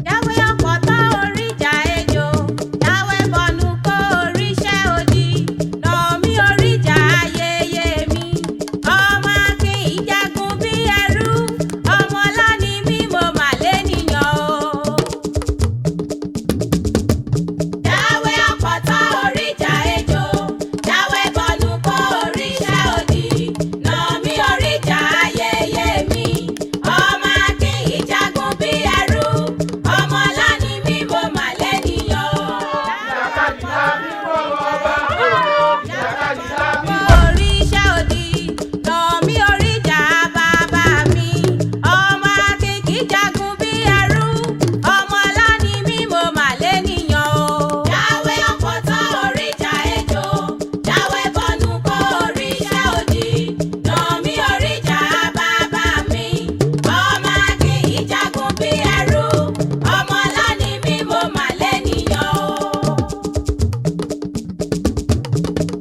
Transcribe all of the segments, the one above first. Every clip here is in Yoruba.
Jáwé ọ̀pọ̀tọ́ oríjà ejò, jáwé bọnu kó oríṣẹ́ odi, nà mí oríjà ayẹyẹ mi. Ọmọ akin ìjagun bí ẹrú, ọmọ ọlá ni mí mo mà lénìyàn o. Jáwé ọ̀pọ̀tọ́ oríjà ejò, jáwé bọnu kó oríṣẹ́ odi, nà mí oríjà ayẹyẹ mi. Ọmọ akin ìjagun bí ẹrú, ọmọ ọlá ni mí mo mà lénìyàn o. Oríṣẹ́ òdì nà mí oríjà bàbá mi. Ọmọ akin kì í jagun bí ẹrú, ọmọ ọlá ni mí mo mà lénìyàn o. Jáwé ọ̀pọ̀tọ́ oríjà ejò, jáwé bọnu kó oríṣẹ́ òdì, nà mí oríjà bàbá mi. Ọmọ akin kì í jagun bí ẹrú, ọmọ ọlá ni mí mo mà lénìyàn o.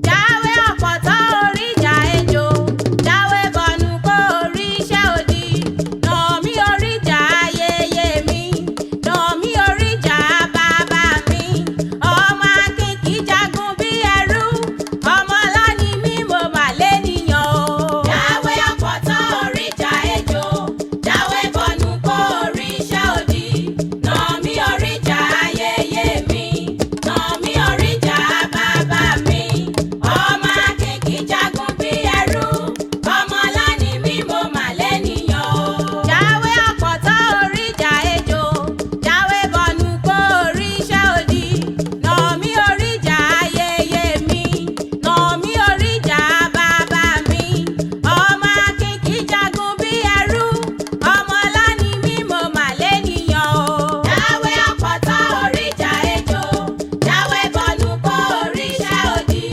Jáwé ọ̀pọ̀tọ́ oríjà ejò, jáwé bọnu kó oríṣẹ́ òdì, nà mí oríjà ayẹyẹ mi, nà mí oríjà bàbá mi. Ọmọ akin kì í jagun bí ẹrú, ọmọ ọlá ni mí mo mà lénìyàn o. Jáwé ọ̀pọ̀tọ́ oríjà ejò, jáwé bọnu kó oríṣẹ́ òdì, nà mí oríjà ayẹyẹ mi, nà mí oríjà bàbá mi. Ọmọ akin kì í jagun bí ẹrú, ọmọ ọlá ni mí mo mà lénìyàn o. Jáwé ọ̀pọ̀tọ́ oríjà ejò, jáwé bọnu kó oríṣẹ́ òdì, nà mí oríjà ayẹyẹ mi, nà mí oríjà bàbá mi. Ọmọ akin kì í jagun bí ẹrú, ọmọ ọlá ni mí mo mà lénìyàn o. Jáwé ọ̀pọ̀tọ́ oríjà ejò, jáwé bọnu kó oríṣẹ́ òdì,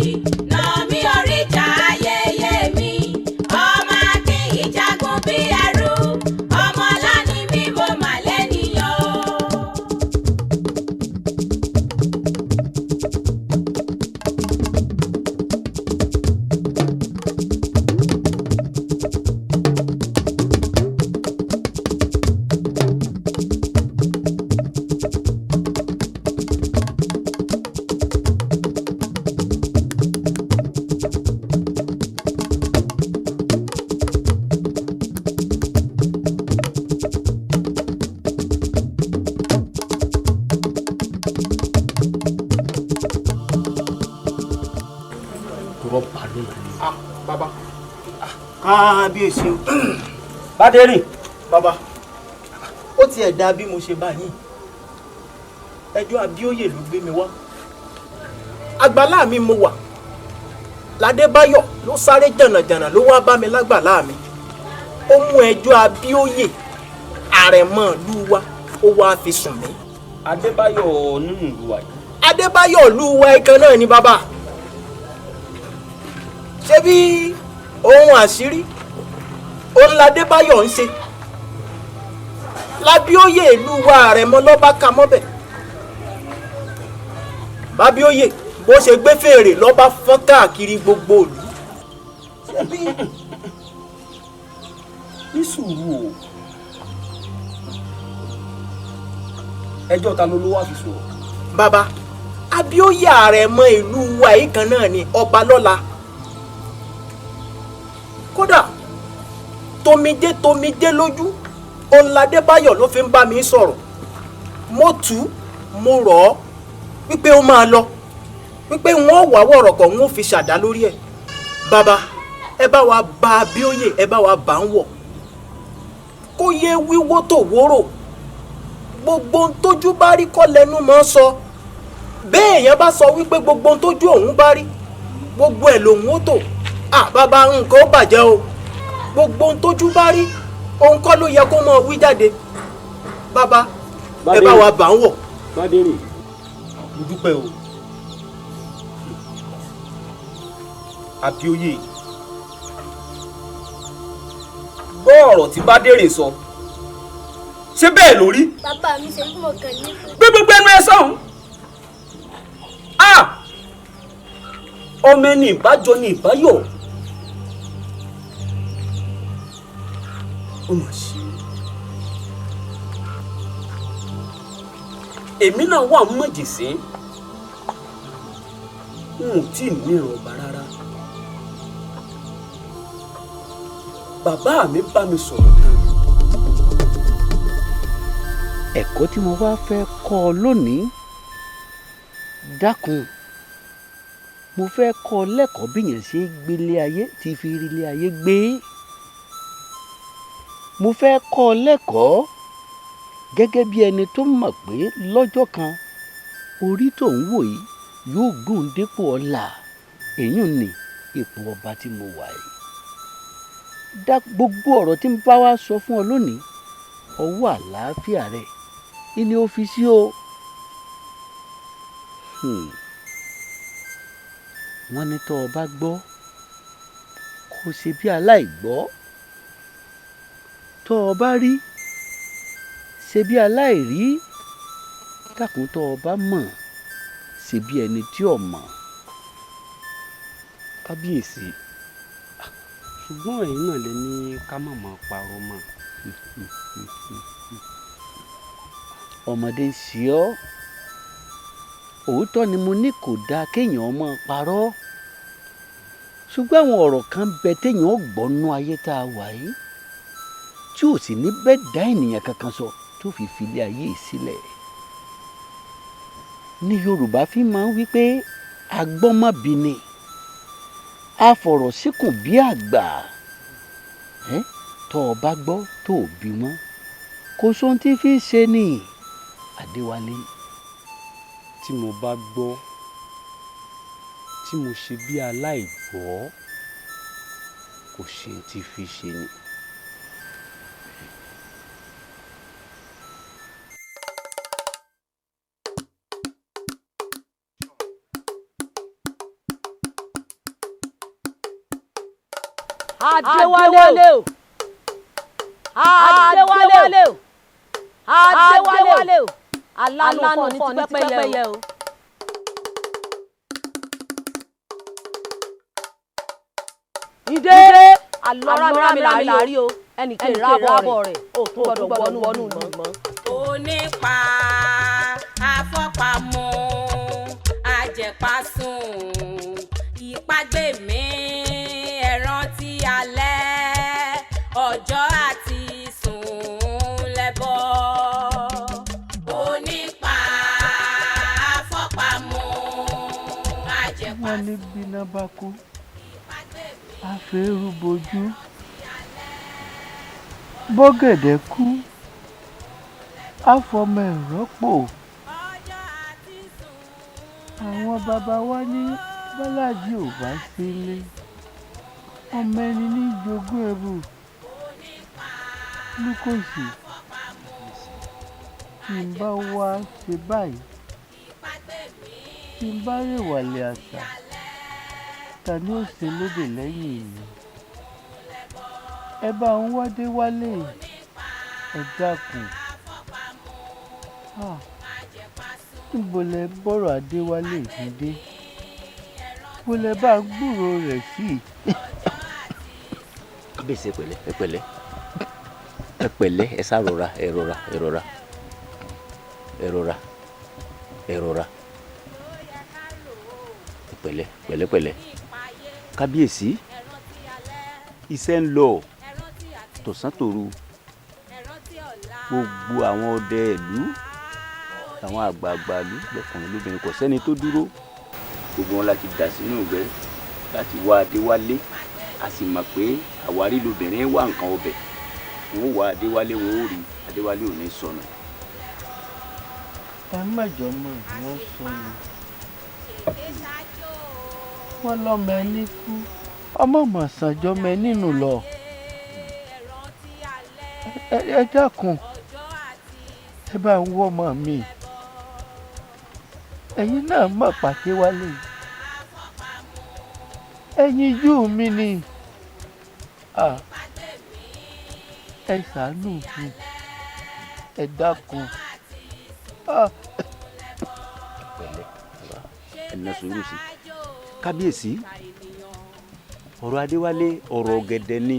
nà mí oríjà ayẹyẹ mi. Ọmọ akin kì í jagun bí ẹrú, ọmọ ọlá ni mí mo mà lénìyàn o. Tọrọ balùwẹ̀. Ah, bàbá. Kábíyèsí o. Bádérìn. Bàbá, ó tiẹ̀ dá bí mo ṣe bá yín. Ẹjọ́ Abíóyè ló gbé mi wá. Àgbàlá mi mo wà. Ládébáyọ̀ ló sáré jànàjànà ló wá bá mi lágbàlá mi. Ó mú ẹjọ́ Abíóyè àrẹ̀mọ ìlú wa ó wá fi sùn mí. Adébáyọ̀ nínú ìlú wa yìí. Adébáyọ̀ ìlú wa ikan náà ni bàbá. Ṣé bí ohun àṣírí òun ládébáyọ̀ ń ṣe lábíóyè ìlú wa àrẹ̀mọ lọ́ba ka mọ́bẹ̀ bábíóyè bó ṣe gbé fèrè lọ́ba fọ́n káàkiri gbogbo ìlú. Ṣé bí Ní sùúrù o. Ẹjọ́ ta ló ló wá fi sùn ọ́? Bàbá, Abíóyè àrẹ̀mọ ìlú wa yìí kan náà ni ọba lọ́la. Kódà tomijé tomijé lójú òun ládébáyọ̀ ló fi ń bá mi sọ̀rọ̀. Mo tù ú, mo rọ̀ ọ́ wípé ó máa lọ, wípé wọ́n wà wọ̀rọ̀kọ̀ wọ́n fi ṣàdá lórí ẹ̀. Bàbá, ẹ bá wa bá Abíóyè, ẹ bá wa bá ń wọ̀ kó yé wíwó tó wóró. Gbogbo ohun tójú bá rí kọ́ lẹ́nu mọ́ sọ. Bẹ́ẹ̀ èèyàn bá sọ wípé gbogbo ohun tójú òun bá rí gbogbo ẹ̀ lòun ó tò, à bàbá, nǹkan ó bàjẹ́ o. Gbogbo ohun tójú bá rí òun kọ́ ló yẹ kó mọ wí jáde. Bàbá, ẹ bá wa bà ń wọ̀. Bádérìn, mo dúpẹ́ o. Abíóyè, gbọ́ ọ̀rọ̀ tí Bádérìn sọ, ṣé bẹ́ẹ̀ lórí? Bàbá mi ṣe bí mo kàn nífẹ̀ẹ́. Gbé gbogbo ẹnu ẹ sọ̀hún. Ah! Ọmọ ẹni ìbájọ ni ìbáyọ̀. Ó mà ṣe o. Èmi náà wà mọ̀jẹ̀sín, n ò tí ì níran ọba rárá. Bàbá mi bá mi sọ̀rọ̀ kan. Ẹ̀kọ́ tí mo wá fẹ́ kọ́ ọ lónìí, dákun, mo fẹ́ kọ́ ọ lẹ́kọ̀ọ́ bí yẹn ṣe gbélé ayé tí fi rílé ayé gbé. Mo fẹ́ kọ́ ọ lẹ́kọ̀ọ́ gẹ́gẹ́ bí ẹni tó mọ̀ pé lọ́jọ́ kan orí tó ń wò yìí yóò gùn dépò ọlá, èyí ni ipò ọba tí mo wà yìí. Dá gbogbo ọ̀rọ̀ tí ń bá wa sọ fún ọ lónìí, ọwọ́ àlàáfíà rẹ ilé ọ́fíìsì o. Wọ́n ní tó o bá gbọ́ kó ṣe bí aláìgbọ́, tó o bá rí ṣe bí aláìrí, dákun tó o bá mọ̀ ṣe bí ẹni tí ò mọ̀. Kábíyèsí, ṣùgbọ́n ẹ̀yin náà lè ní ká má máa parọ́ mọ́. Ọmọdé ń ṣe ọ́, òótọ́ ni mo ní kò dáa kéèyàn máa parọ́, ṣùgbọ́n àwọn ọ̀rọ̀ kan bẹ téèyàn ó gbọ́ nú ayé tá a wà yìí tí ò sì ní bẹ́ẹ̀ dá ènìyàn kankan sọ tó fi filé ayé yìí sílẹ̀. Ní Yorùbá fi máa ń wí pé agbọ́mọ̀bí ni a fọ̀rọ̀ síkùn bí àgbà. Tó o bá gbọ́ tó o bí mọ́, kò sóhun tí fi ń ṣe ni Adéwálé. Tí mo bá gbọ́ tí mo ṣe bí aláìgbọ́, kò ṣe tí fi ṣe ni. Adéwálé o, Adéwálé o, Adéwálé o, alánú fún ní ti pẹ́pẹ́yẹ o. Ìdè alọ́rámi làárí o, ẹnì kè rábọ̀ rẹ̀, o tún gbọ́dọ̀ wọnú wọnú mọ́. Onípa afọ́pamọ́ ajẹ̀pásùn ìpàgbé mi, ẹ̀rántí alẹ́ ọjọ́ àti sùn lẹ́bọ̀. Onípa afọ́pamọ́ ajẹ̀pásùn. Wọ́n ní bíná bá kú, àfẹ́rù bojú, bọ́gẹ̀dẹ̀ kú, àfọmọ ẹ̀ rọ́pò. Àwọn bàbá wa ní Bọ́lájí ò bá sílé, ọmọ ẹni ní jogún ẹrù. Lúkòsì, tí n bá wá ṣe báyìí, tí n bá rèwàlẹ̀ àṣà, ta ni ó ṣe lóde lẹ́yìn mi? Ẹ bá ń wádé wálé, ẹ dákun. Níbo lẹ bọ́rọ̀ Adéwálé mi dé? Níbo lẹ bá ń gbúròó rẹ̀ sí? Kábíyèsí, ẹ pẹ̀lẹ́, ẹ pẹ̀lẹ́, ẹ pẹ̀lẹ́, ẹ sá rọra, ẹ rọra, ẹ rọra, ẹ rọra, ẹ rọra, ẹ pẹ̀lẹ́, pẹ̀lẹ́ pẹ̀lẹ́. Kábíyèsí, iṣẹ́ ń lọ tọ̀sán tòru, gbogbo àwọn ọdẹ ìlú, àwọn àgbààgbà ìlú, lọkùnrin lóbìnrin, kò sẹ́ni tó dúró. Gbogbo wọn láti dà sínú ìgbẹ́ láti wá Adéwálé. A sì mọ̀ pé àwárí lobìnrin wá nǹkan ọbẹ̀, wọn ó wá Adéwálé, wọn ó rí Adéwálé, ò ní sọnù. Ẹ mọ̀jọ́ mọ̀ wọ́n sọnù, wọ́n lọ́mọ ẹni kú, ọmọ mọ̀sánjọ́mọ ẹ nínú lọ. Ẹ dákun, ẹ bá ń wọ́ ọmọ mi. Ẹ̀yin náà mọ̀ pàdé wálé, ẹ̀yin yú mi ni. Ẹ ṣàánú mi, ẹ dákun. Pẹ̀lẹ́, ẹ na sùúrù sí. Kábíyèsí, ọ̀rọ̀ Adéwálé ọ̀rọ̀ ọ̀gẹ̀dẹ̀ ni,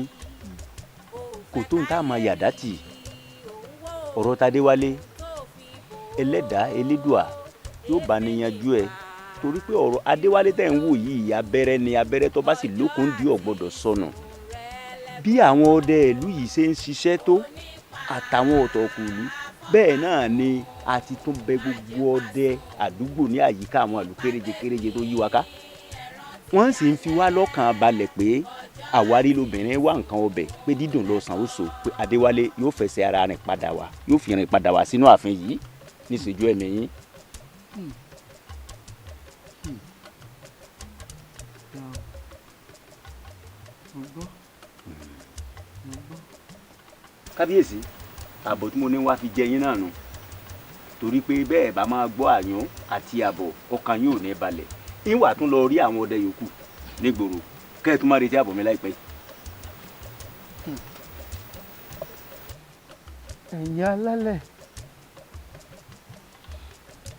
Kò tó ń tá a máa yàdá tì. Ọ̀rọ̀ Tadéwálé, ẹlẹ́dàá elédùà yóò bá ní yanjú ẹ, torí pé ọ̀rọ̀ Adéwálé tẹ̀ ń wò yìí, abẹ́rẹ́ ni, abẹ́rẹ́ tó bá sì lókun dí ò gbọ́dọ̀ sọnù. Bí àwọn ọdẹ ìlú yìí ṣe ń ṣiṣẹ́ tó àtàwọn ọ̀tọ̀kùlú, bẹ́ẹ̀ náà ni a ti tún bẹ gbogbo ọdẹ àdúgbò ní àyíká àwọn ìlú kéréje kéréje tó yí wa ká. Wọ́n sì ń fi wá lọ́kàn balẹ̀ pé àwárí lobìnrin wá nǹkan ọbẹ̀, pé dídùn lọ́sàn ó so, pé Adéwálé yóò fẹsẹ̀ ara rìn padà wá, yóò fi rìn padà wá sínú ààfin yìí níṣojú ẹ̀mí yín. Kábíyèsí, àbọ̀ tí mo ní wá fi jẹ yín náà nù, torí pé bẹ́ẹ̀ bá máa gbọ́ àyún àti àbọ̀, ọkàn yín ò ní balẹ̀. Yín wà tún lọ rí àwọn ọdẹ yòókù nígboro kẹ́ ẹ̀ tún má retí àbọ̀ mi láìpẹ́. Ẹ̀yin alálẹ̀,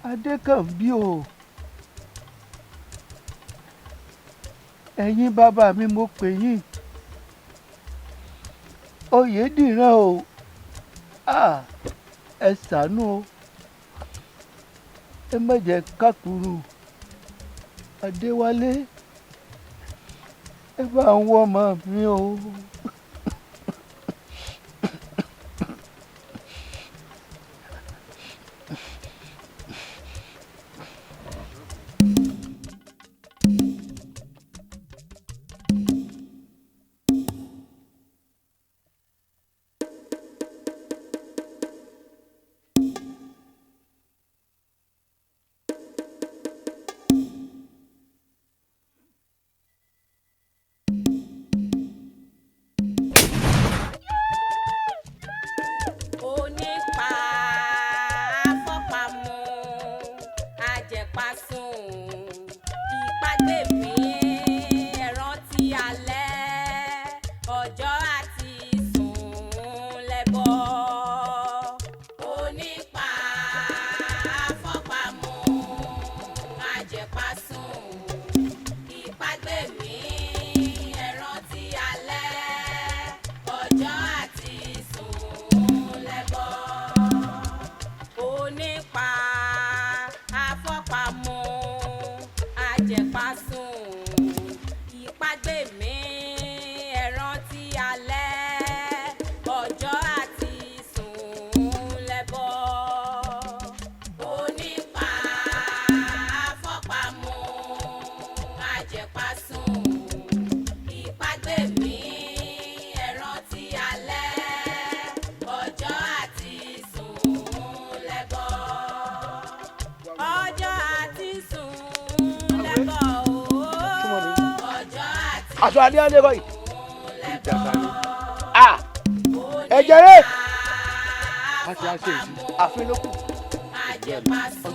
Adékànbí o, ẹ̀yin bàbá mi, mo pè yín. Oyèdìran o, ẹ ṣàánú o, ẹ má jẹ́ kákùrú Adéwálé, ẹ bá ń wọ́ ọmọ mi o. Onípa afọ́pamọ́ ajẹ̀pásùn ìpàgbẹ́mí, ẹ̀rántí alẹ́ ọjọ́ àti sùn lẹ́bọ̀. Onípa afọ́pamọ́ ajẹ̀pásùn ìpàgbẹ́mí, ẹ̀rántí alẹ́ ọjọ́ àti sùn lẹ́bọ̀. Onípa afọ́pamọ́ ajẹ̀pásùn ìpàgbẹ́mí, ẹ̀rántí alẹ́ ọjọ́ àti sùn lẹ́bọ̀. Onípa afọ́pamọ́ ajẹ̀pásùn ìpàgbẹ́mí, ẹ̀rántí alẹ́ ọjọ́ àti sùn lẹ́bọ̀. Ọjọ́ àti sùn lẹ́bọ̀ ooo. Ọjọ́ àti Aṣọ adé adé kọ́ yìí. Ẹ̀jẹ̀ rẹ̀. Àti aṣọ èyí àfin ló kù. Ajẹ̀pásùn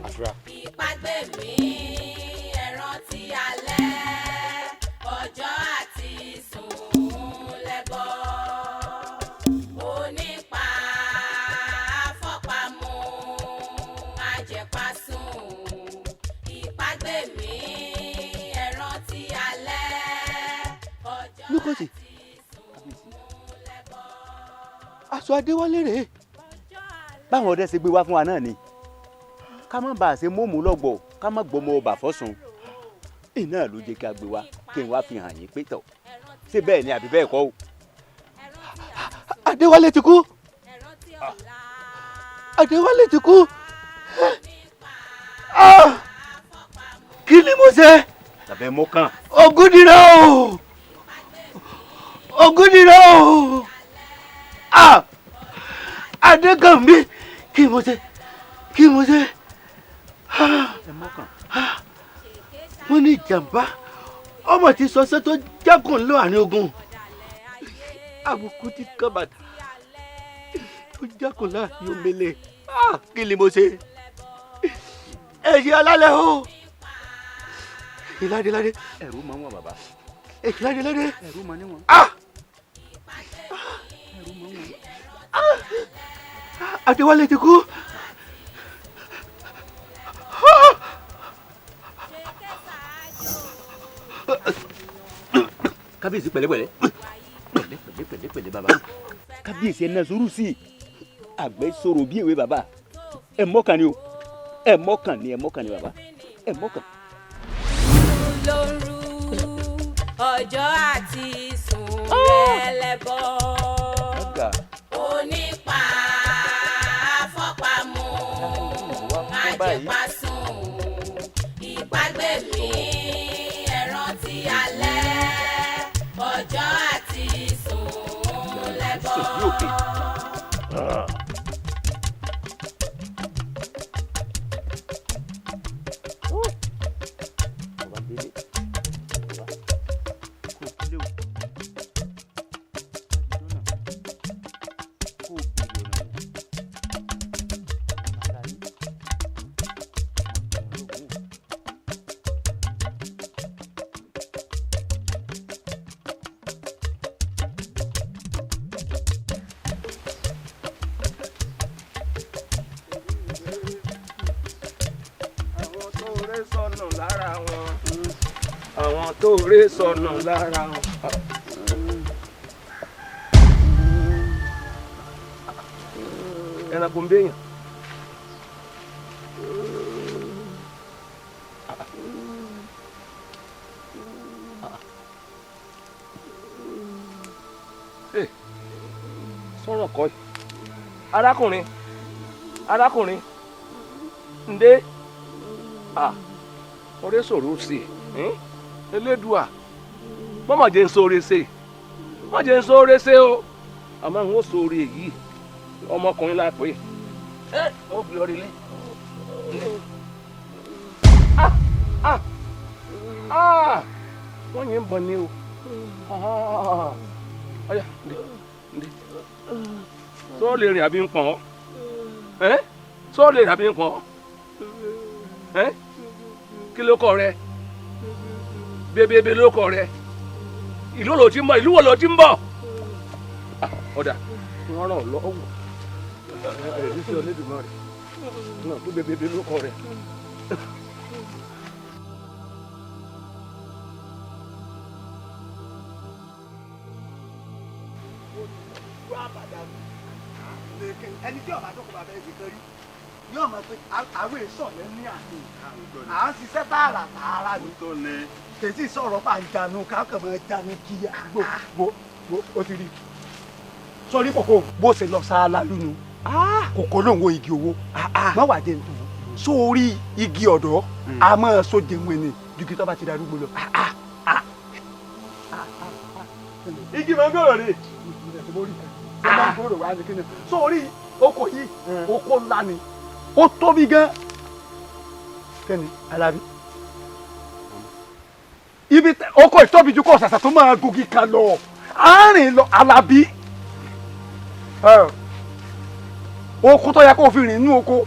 Àfúrà. ìpàgbẹ́mí, ẹ̀rántí alẹ́ ọjọ́ àti sùn lẹ́bọ̀. Onípa afọ́pamọ́ ajẹ̀pásùn ìpàgbẹ́mí, ẹ̀rántí alẹ́ ọjọ́ Lukosi, aṣọ Adéwálé rèé. Báwọn ọdẹ ṣe gbé wá fún wa náà ni ká má bàa ṣe mọ́mú lọ́gbọ̀, ká má gbọ́mọ ọba fọ́sùn iná ló jẹ́ kí a gbé wá, kí n wá fi hàn yín pé tọ̀, ṣé bẹ́ẹ̀ ni àbí bẹ́ẹ̀ kọ́ o. Adéwálé ti kú, Adéwálé ti kú. Ah! Kí ni mo ṣe? Tàbí mọ́kàn. Ògúndìrán o, Ògúndìrán o. Ah! Adékànbí, kí mo ṣe? Kí mo ṣe? Ah! Wọ́n ní ìjàmbá ọmọ ti sọsẹ́ tó jákùn láàrin ogun, àbùkù ti kàn bàtà tó jákùn láàrin omele. Ah! Kí ni mo ṣe? Èyí alálẹ̀ o, ìládéládé. Ẹ̀rù máa ń wà bàbá. Ìládéládé. Ẹ̀rù máa níwọ̀n. Ah! Adéwálé ti kú. Kábíyèsí, pẹ̀lẹ́pẹ̀lẹ́. Pẹ̀lẹ́ pẹ̀lẹ́ pẹ̀lẹ́ pẹ̀lẹ́ bàbá. Kábíyèsí ẹ náà sùúrù sí i. Àgbẹ̀ sọ̀rọ̀ bí èwe bàbá. Ẹ mọ́kàn ni o. Ẹ mọ́kàn ni, ẹ mọ́kàn ni bàbá. Ẹ mọ́kàn. Lóru ọjọ́ àti sùn lẹ́lẹ́bọ̀. Onípa afọ́pamọ́ àjẹpásùn ìpàgbé mi ẹ̀rántí alẹ́ ọjọ́ àti sùn lẹ́bọ̀. Àwọn tó ré sọnù lára wọn. Ẹranko ń béèyàn. Sọ̀rọ̀ kọ́ yìí. Arákùnrin, arákùnrin, ǹdé, ọ̀rẹ́ sọ̀rọ̀ sí i. Elédùà, mọ́mọ́ jẹ́ ń sóore ṣe, mọ́ jẹ́ ń sóore ṣe o, àmọ́ n ó sóore yìí, ọmọkùnrin la pè é, ó gbé ọrẹ lé. Wọ́n yẹn ń bọ̀ ni o, ọ̀yà ǹdé ǹdé, sọ lè rìn àbí ń pọ̀n ọ́, sọ lè rìn àbí ń pọ̀n ọ́, kí ló kọ rẹ? Bebebe ló kọ rẹ. Ìlú ló ti ń bọ̀, ìlú wo ló ti ń bọ̀? Ọ̀dà wọ́n ràn ọ́ lọ́wọ́. Ẹ̀rí sí Olódùmarè náà tó bebebe ló kọ rẹ. Ẹni tí ọba tó kọ bàbá ẹ̀ ṣe kan rí yóò mọ̀ pé àwọn èso ọ̀lẹ́ ní àná à ń ṣiṣẹ́ tààrà tààrà ni kèsì sọ̀rọ̀ bá ń janu káàkiri máa janu kí àgbo wo wo ó ti rí sọrí kòkó bó ṣe lọ sáálá lónìí kòkó ló ń wo igi owó má wàá dé nítorí sórí igi ọ̀dọ́ a máa so jẹun ẹni ju kí tó bá ti darúgbó lọ. Igi máa ń gbòòrò ni. Sórí oko yìí oko ńlá ni ó tóbi gan. Kẹ́ni Alábí ibi oko ìtóbi ju kó ṣàṣà tó máa gògì kan lọ àárín lọ Alábí oko tó yẹ kó fi rìn inú oko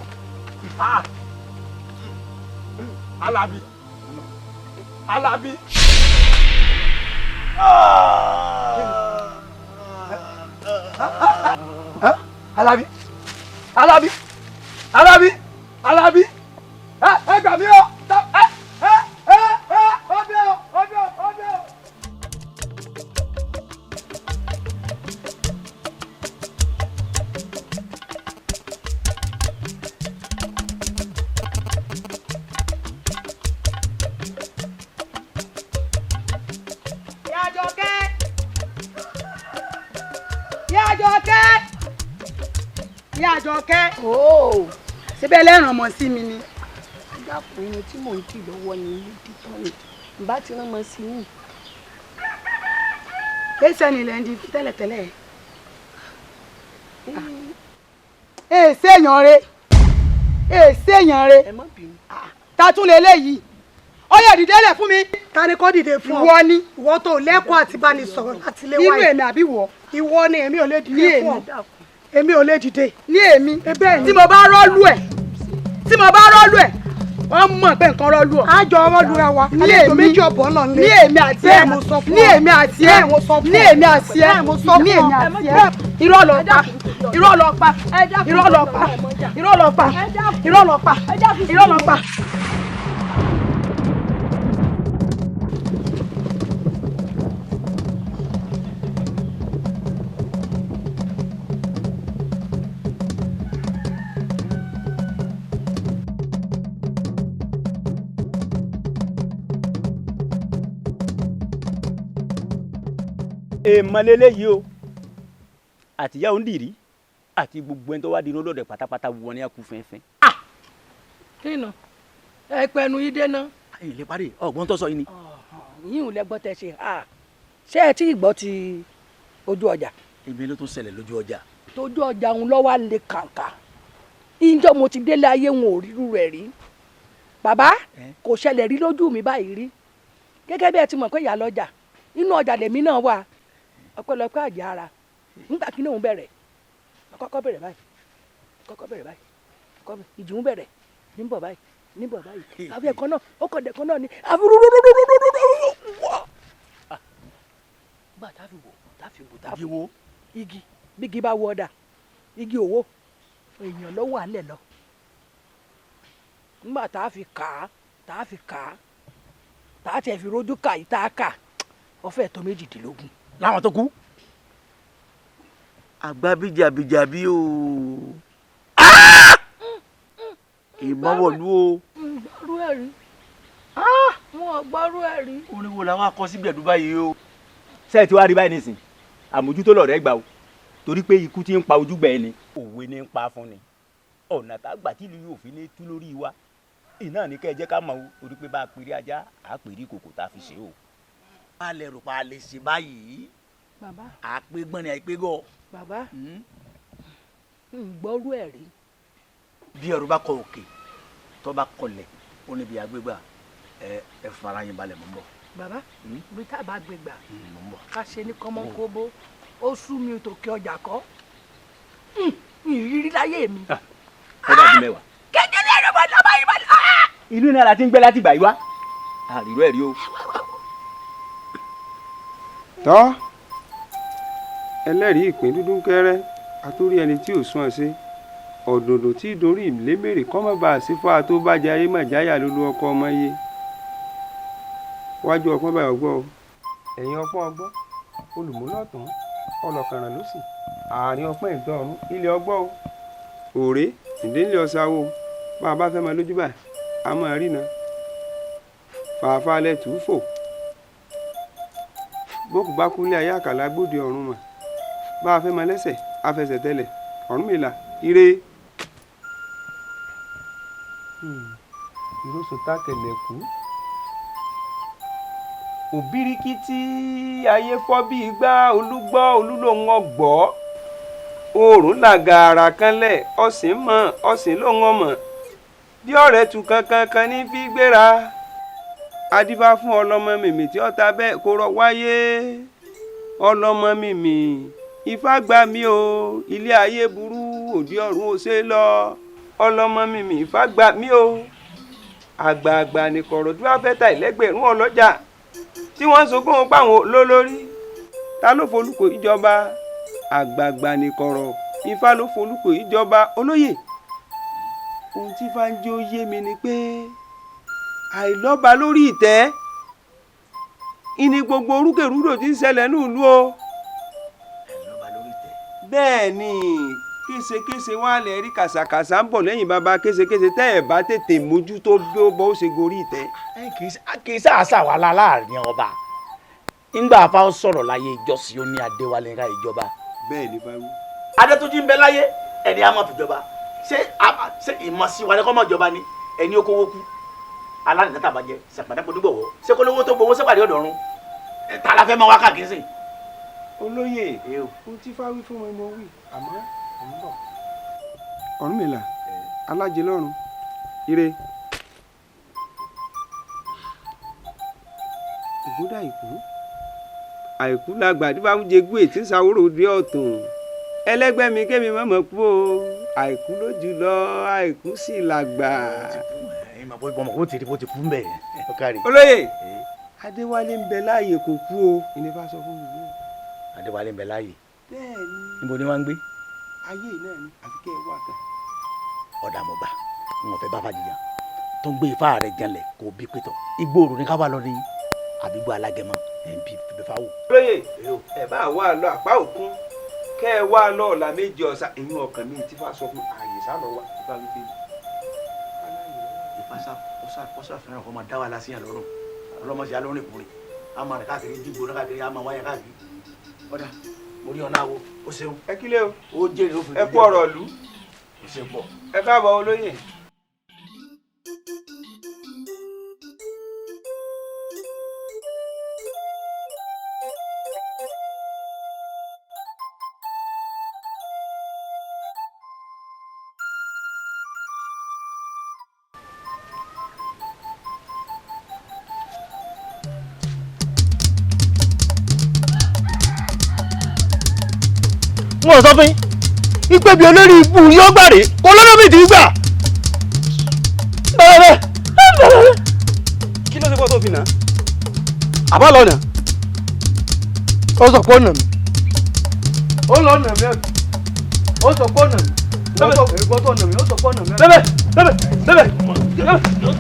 Alábí Alábí. Alábí Alábí Alábí Alábí ẹ gbà mí o ẹ ẹ ẹ ẹ ọbẹ̀ o ọbẹ̀ o ọbẹ̀ o. Ìyá Àjọkẹ́! Ìyá Àjọkẹ́! Ìyá Àjọkẹ́! Ooo! Síbẹ̀ lẹ́ràn ọmọ sí mi ni. Dákun ẹni tí mò ń dì lọ́wọ́ ni ilé títọ́ ni bá ti rán mọ́ sí yìí. Kéésì ẹni ilẹ̀ ń di tẹ́lẹ̀tẹ́lẹ̀. Èsì èèyàn re èsì èèyàn re ta tún lè léyìí ó yẹ dìde lẹ̀ fún mi. Ta ni kó dìde fún ọ? Ìwọ ni. Ìwọ tó lẹ́kọ̀ọ́ àti bá ní sọ̀rọ̀ láti lé wáyé. Nínú èmi àbí wọ. Ìwọ ni èmi ò lè dìde fún ọ. Èmi ò lè dìde. Ní èmi Bẹ́ẹ̀ ni. tí mo bá rọ́ọ̀lù ẹ̀ tí mo bá rọ́ọ̀lù ẹ̀ wọ́n mọ̀ pé nǹkan rọ́ọ̀lù ọ̀. Àjọ rọ́ọ̀lù ra wa. Ní Àlejò èmi méjì ọ̀bọ̀ náà ń lé. Ní èmi àti ẹ. Bẹ́ẹ̀ mo sọ fún ọ. Ní èmi àti ẹ. Bẹ́ẹ̀ mo sọ fún ọ. Ní èmi àti ẹ. Bẹ́ẹ̀ mo sọ fún Ní ọ. èmi àti ẹ. Irọ́ ló pa. Irọ́ ló pa. Irọ́ ló pa. Irọ́ ló pa. Irọ́ ló pa. Irọ́ ló pa. Èèmọ̀ lélẹ́yìí o, àtìyá òǹdìrí àti gbogbo ẹni tó wá di inú lọ́dẹ̀ pátápátá wọn ni a kú fẹ́ẹ́fẹ́. Kínà ẹ pẹnu yín dé náà. Ẹ̀yin lè parí ọgbọ́n tó sọ yìí ni. Yín ò lẹ́gbọ́ tẹ ṣe ṣé ẹ tí ì gbọ́ ti ojú ọjà. Èmi ló tún ṣẹlẹ̀ lójú ọjà. Tójú ọjà òun lọ́wọ́ á lè kàǹkà. Ìjọ mo ti délé ayé wọn ò rírú rẹ̀ rí. Bàbá kò ṣẹlẹ̀ rí lójú mi báyìí rí. Gẹ́gẹ́ bí ẹ ti mọ̀ pé ìyá lọ́jà inú ọjà lèmi náà wà, ọpẹ́lọpẹ́ àjẹ́ ara nígbà kí lóun bẹ̀rẹ̀ kọ́kọ́ bẹ̀rẹ̀ báyìí, kọ́kọ́ bẹ̀rẹ̀ báyìí, ìjì ń bẹ̀rẹ̀ níbọ̀ báyìí níbọ̀ báyìí, àfi ẹ̀kan náà ó kọ̀ dẹ̀kan náà ni àfi rúrúrúrúrúrú wọ́. Gbà tá fi wò tá fi wò tá fi wò igi bígi bá wọ ọ̀dà igi òwò èèyàn ló wà lẹ̀ lọ. Nígbà tá fi kà á tá fi kà á tá tiẹ̀ fi rojú kà yìí tá a kà ọ̀fẹ́ tó 18. Láwọn tó kú. Àgbà bíjàbíjàbí o, ìmọ̀wọ̀lú o. Gbọ́rú ẹ̀ rí, wọn gbọ́rú ẹ̀ rí. Orin wo làwọn akọ sí gbẹ̀dú báyìí o. Ṣé ẹ ti wá rí báyìí nísìn, àmójútó lọ̀rẹ́ gbà o, torí pé ikú ti ń pa ojúgbà ẹni òwe ní ń pa fún ni. Ọ̀nà tá a gbà tí ìlú yóò fi ní tú lórí wa iná ní kẹ́ ẹ jẹ́ ká mọ̀ o, torí pé bá a pèrè ajá a pèrè kòkò tá a fi ṣe o. A lè rò pa lè ṣe báyìí. Bàbá. Àpégbọ́n ni àìpégọ́. Bàbá ń gbọ́rú ẹ̀ rí. Bí ẹrù bá kọ òkè tó bá kọlẹ̀ ó níbi àgbégbà ẹ ẹ fara yín balẹ̀ mọ́ ń bọ̀. Bàbá bí tá a bá gbégbà mọ́ ń bọ̀. Ká ṣe ní kọ́mọ́kóbó ó sú mi tòkè ọjà kọ́ ìrírí láyé mi. Ó dàbí mẹ́wàá. Kékeré ẹ̀rọ bá lọ́ba yìí bá lọ́. Ìlú náà la ti ń gbé láti gbà yí wá àríró ẹ̀rí o. Tọ́ ẹlẹ́rìí ìpín dúdú kẹ́rẹ́ àtúrí ẹni tí ò sún ọ sí ọ̀dọ̀dọ̀ tí dorí ìlémèrè kọ́ mọ́ bá a sí fún àtó bá jẹ ayé mọ̀jáyà lólu ọkọ ọmọ yé wájú ọpọ́n báyọ̀ ọgbọ́ o ẹ̀yìn ọpọ́n ọgbọ́ olùmúlọ̀tún ọlọ́kànràn ló sì àárín ọpọ́n ìdọ́rùn ilé ọgbọ́ o òré ìdílé ọ̀sáwó bá a bá fẹ́ máa lójú báyìí a máa rí na fàáfàá lẹ tù ú fò bókù bá kúnlé ayé àkàlà gbòde ọ̀run mà bá a fẹ́ máa lẹ́sẹ̀ afẹsẹ̀ tẹ́lẹ̀ Ọ̀rúnmìlà ire. Ìrosùn tákẹ̀lẹ̀ kú òbíríkítí ayé fọ́ bí igbá olúgbọ́ olúlóhùn ọgbọ́ oòrùn làgàrà kanlẹ̀ ọ̀sìn mọ̀ ọ̀sìn lóhùn ọmọ bí ọ̀rẹ́ tu kankankan ní fi gbéra adífá fún ọlọ́mọ mìmì tí ọ̀tá bẹ́ẹ̀ kó rọ wáyé ọlọ́mọ mìmì ifá gbà mí o ilé ayé burú òdi ọ̀run ó ṣe lọ ọlọ́mọ mìmì ifá gbà mí o àgbààgbà nìkọ̀rọ̀ tí wọ́n fẹ́ ta ìlẹ́gbẹ̀rún ọlọ́jà tí wọ́n ń sunkún páwọn lólórí ta ló folúkọ ìjọba àgbààgbà nìkọ̀rọ̀ ifá ló folúkọ ìjọba olóyè ohun tí ifá ń jẹ́ ó yé mi ni pé àìlọ́ba lórí ìtẹ́ ìní gbogbo orúkèrúdò tí ń ṣẹlẹ̀ nílùú o. Àìlọ́ba lórí ìtẹ́. Bẹ́ẹ̀ ni késekése wà lẹ̀ rí kàṣàkàṣà ń bọ̀ lẹ́yìn bàbá késekése tẹ́ ẹ̀ bá tètè mójútó bí ó bọ́ ó ṣe gorí ìtẹ́. Kì í sàásà wà láàrin ọba ńgbà afá sọ̀rọ̀ láyé ìjọsìn ó ní Adéwálé ńlá ìjọba. Bẹ́ẹ̀ ni báwí. Adétúnjì ń bẹ láyé ẹni a máa fìjọba ṣé ìmọ̀ sí wa ni kọ́ mọ̀ jọba ni ẹni okòwò kú alánìí tàbàjẹ sàpàdé onígbọ̀wọ́ ṣé kó lówó tó gbowó sẹ́pàdé ọ̀dọ̀run ta la fẹ́ máa wá káàkiri sí. Olóyè ohun tí fáwí fún mi mo wí àmọ́ ò ń bọ̀. Ọ̀rúnmìlà alájẹlọ́run ire. Ògúndà àìkú àìkú làgbà tí bá ń jẹgbó ètí sàwòrò dé ọ̀tún ẹlẹ́gbẹ́ mi kémi mọ̀mọ́ kú o àìkú ló jù lọ àìkú sì làgbà. Olóyè Adéwálé ń bẹ láàyè kò kú o ìnífà sọ fún mi. Adéwálé ń bẹ láàyè. Bẹ́ẹ̀ni. Níbo ni wọ́n ń gbé. Ayé náà ni àfi kẹ́ ẹ wá kan. Ọ̀dà mo gbà n ò fẹ́ bá fàjìyàn tó ń gbé ifá rẹ̀ janlẹ̀ kó bí pétọ̀ igbó òru ní ká wà lọ ní àbígbó alágẹmọ ẹ̀ ń bí fífẹ́ wò. Olóyè ẹ bá wà lọ àpá òkun kẹ́ ẹ wá lọ ọ̀la méjì ọ̀sà ìyún ọkàn mi tí fà sọ fún ààyè sálọ wà ifá wípé. Ifá sá fẹ́ràn kó máa dá wa lásìyàn lọ́rùn ọlọ́mọṣẹ́ alórin ìkúrè á máa rìn káàkiri dìgbò káàkiri á máa wáyà káàkiri. Ọ̀dà mo rí ọ̀nà àwo o ṣeun. Ẹ kílẹ̀ o. Ó jèrè ó fi. Ẹ kú ọ̀rọ̀ ìlú. O ṣe pọ̀. Ẹ káàbọ̀ olóyè. Wọn sọ fún yín ipe bí olórí ibú yóò gbà rè kó lọ́nà mi ti gbà. Bẹ́ẹ̀ Kí ló ṣe fọ́ tó fi nà á? Àbá lọ́nà ó sọ pé ó nà mí, ó lọ nà mí, ó sọ pé ó nà mí, ó sọ pé ó nà mí, ó sọ pé ó nà mí. Bẹ́ẹ̀ bẹ́ẹ̀ bẹ́ẹ̀ bẹ́ẹ̀.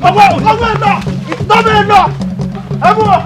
Ọwọ́ ọwọ́ ẹ̀ lọ tọ́bẹ̀ ẹ̀ lọ ẹ mú ọ.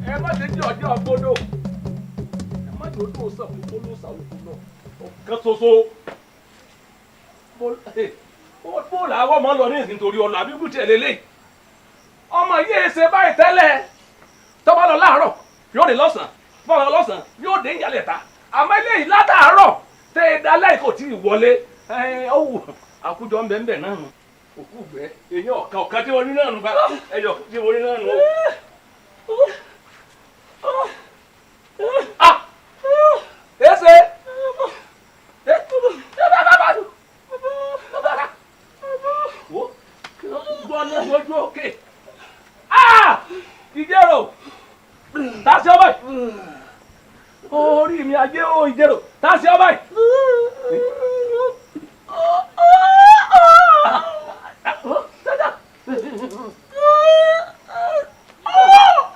Ẹ má ṣe jẹ́ ọjọ́ gbọ́dọ̀, ẹ má jẹ́ odò sàn kókó ló sàwókò náà ọ̀kan ṣoṣo. Bó làwọn ọmọ lọ ní ìsìn torí ọ̀nà àbíkú tiẹ̀ lélẹ̀. Ọmọ yìí ṣe báyìí tẹ́lẹ̀, tó bá lọ láàárọ̀ yóò dé lọ́sàn-án, tó bá lọ lọ́sàn-án yóò dé ìyálẹ̀ ta. Àmọ́ eléyìí látàárọ̀ tẹ́ ẹ dalẹ́ kò tí ì wọlé. Ó wù àkójọ ń bẹ̀ ń bẹ̀ náà nù òkú gbẹ èyí ọ̀kan ọ̀kan tí wọ́n rí náà nù bá ẹyọ tí wọ́n rí náà nù. Ah! Ese! Gbọ́nà ojú òkè. Ah! Ìjẹ́rò! Tàṣí ọba yìí! Orí mi ajé o ìjẹ́rò! Tàṣí ọba yìí!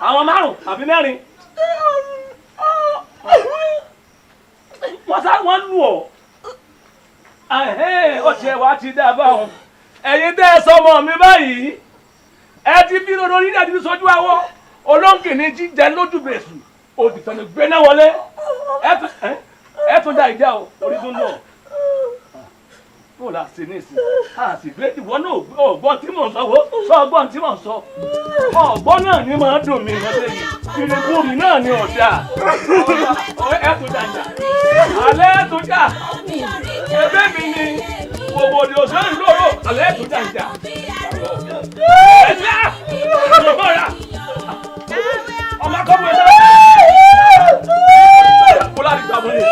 Àwọn márùn-ún àbí mẹ́rin. Wọ́n sá wọ́n lù ọ́. Ọ̀sẹ̀ wa ti dá báwọn. Ẹ̀yin tẹ́ ẹ sọmọ mi báyìí, ẹ ti bí lórí orí àti sójú awọ. Olóńgìní jíjẹ lójú bẹ̀sù, òdìfẹ̀lẹ̀ gbéná wọlé. Ẹ tún já ìjà o, orí tún lọ. Bó la ṣe ní ìsìn? A sì gbé ìwọ náà ọgbọ́n tí mò ń sọ wo, sọ ọgbọ́n tí mò ń sọ. Ọgbọ́n náà ni máa dùn mí lọ́sẹ̀ yìí. Ìrìnkúrì náà ni ọ̀dà. Ẹ tún jà jà. Alẹ́ tún jà. Ẹgbẹ́ mi ni gbogbo òdì òṣèlú lóró. Alẹ́ tún jà jà. Ẹ jà! Ọmọ rà. Ọmọ akọ́bù ẹ̀ náà. Kó láti gbà wọlé.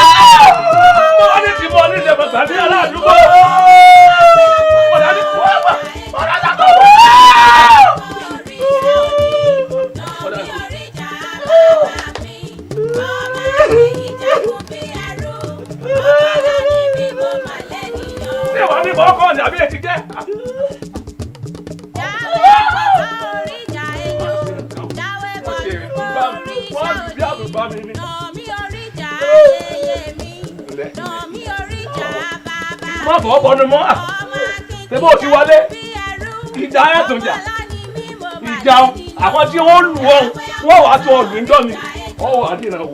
Mo ní ti mọ nílẹ̀ bàtà ní aládùúgbò. Mo ní kó wá. Mo ní kó wá. Ṣé wàá ní bọ́kọ̀ ní àbí etí jẹ́? Wọ́n bí àbùbá mi ni. Má fọwọ́ bọnu mọ́ à, ṣé bó ti wọlé? Ìjà ẹ̀ tún jà. Ìjà àwọn tí wọ́n lù ọ́, wọ́n wàá tún ọ̀lù ń jọ́ mi, wọ́n wàá dìran wò.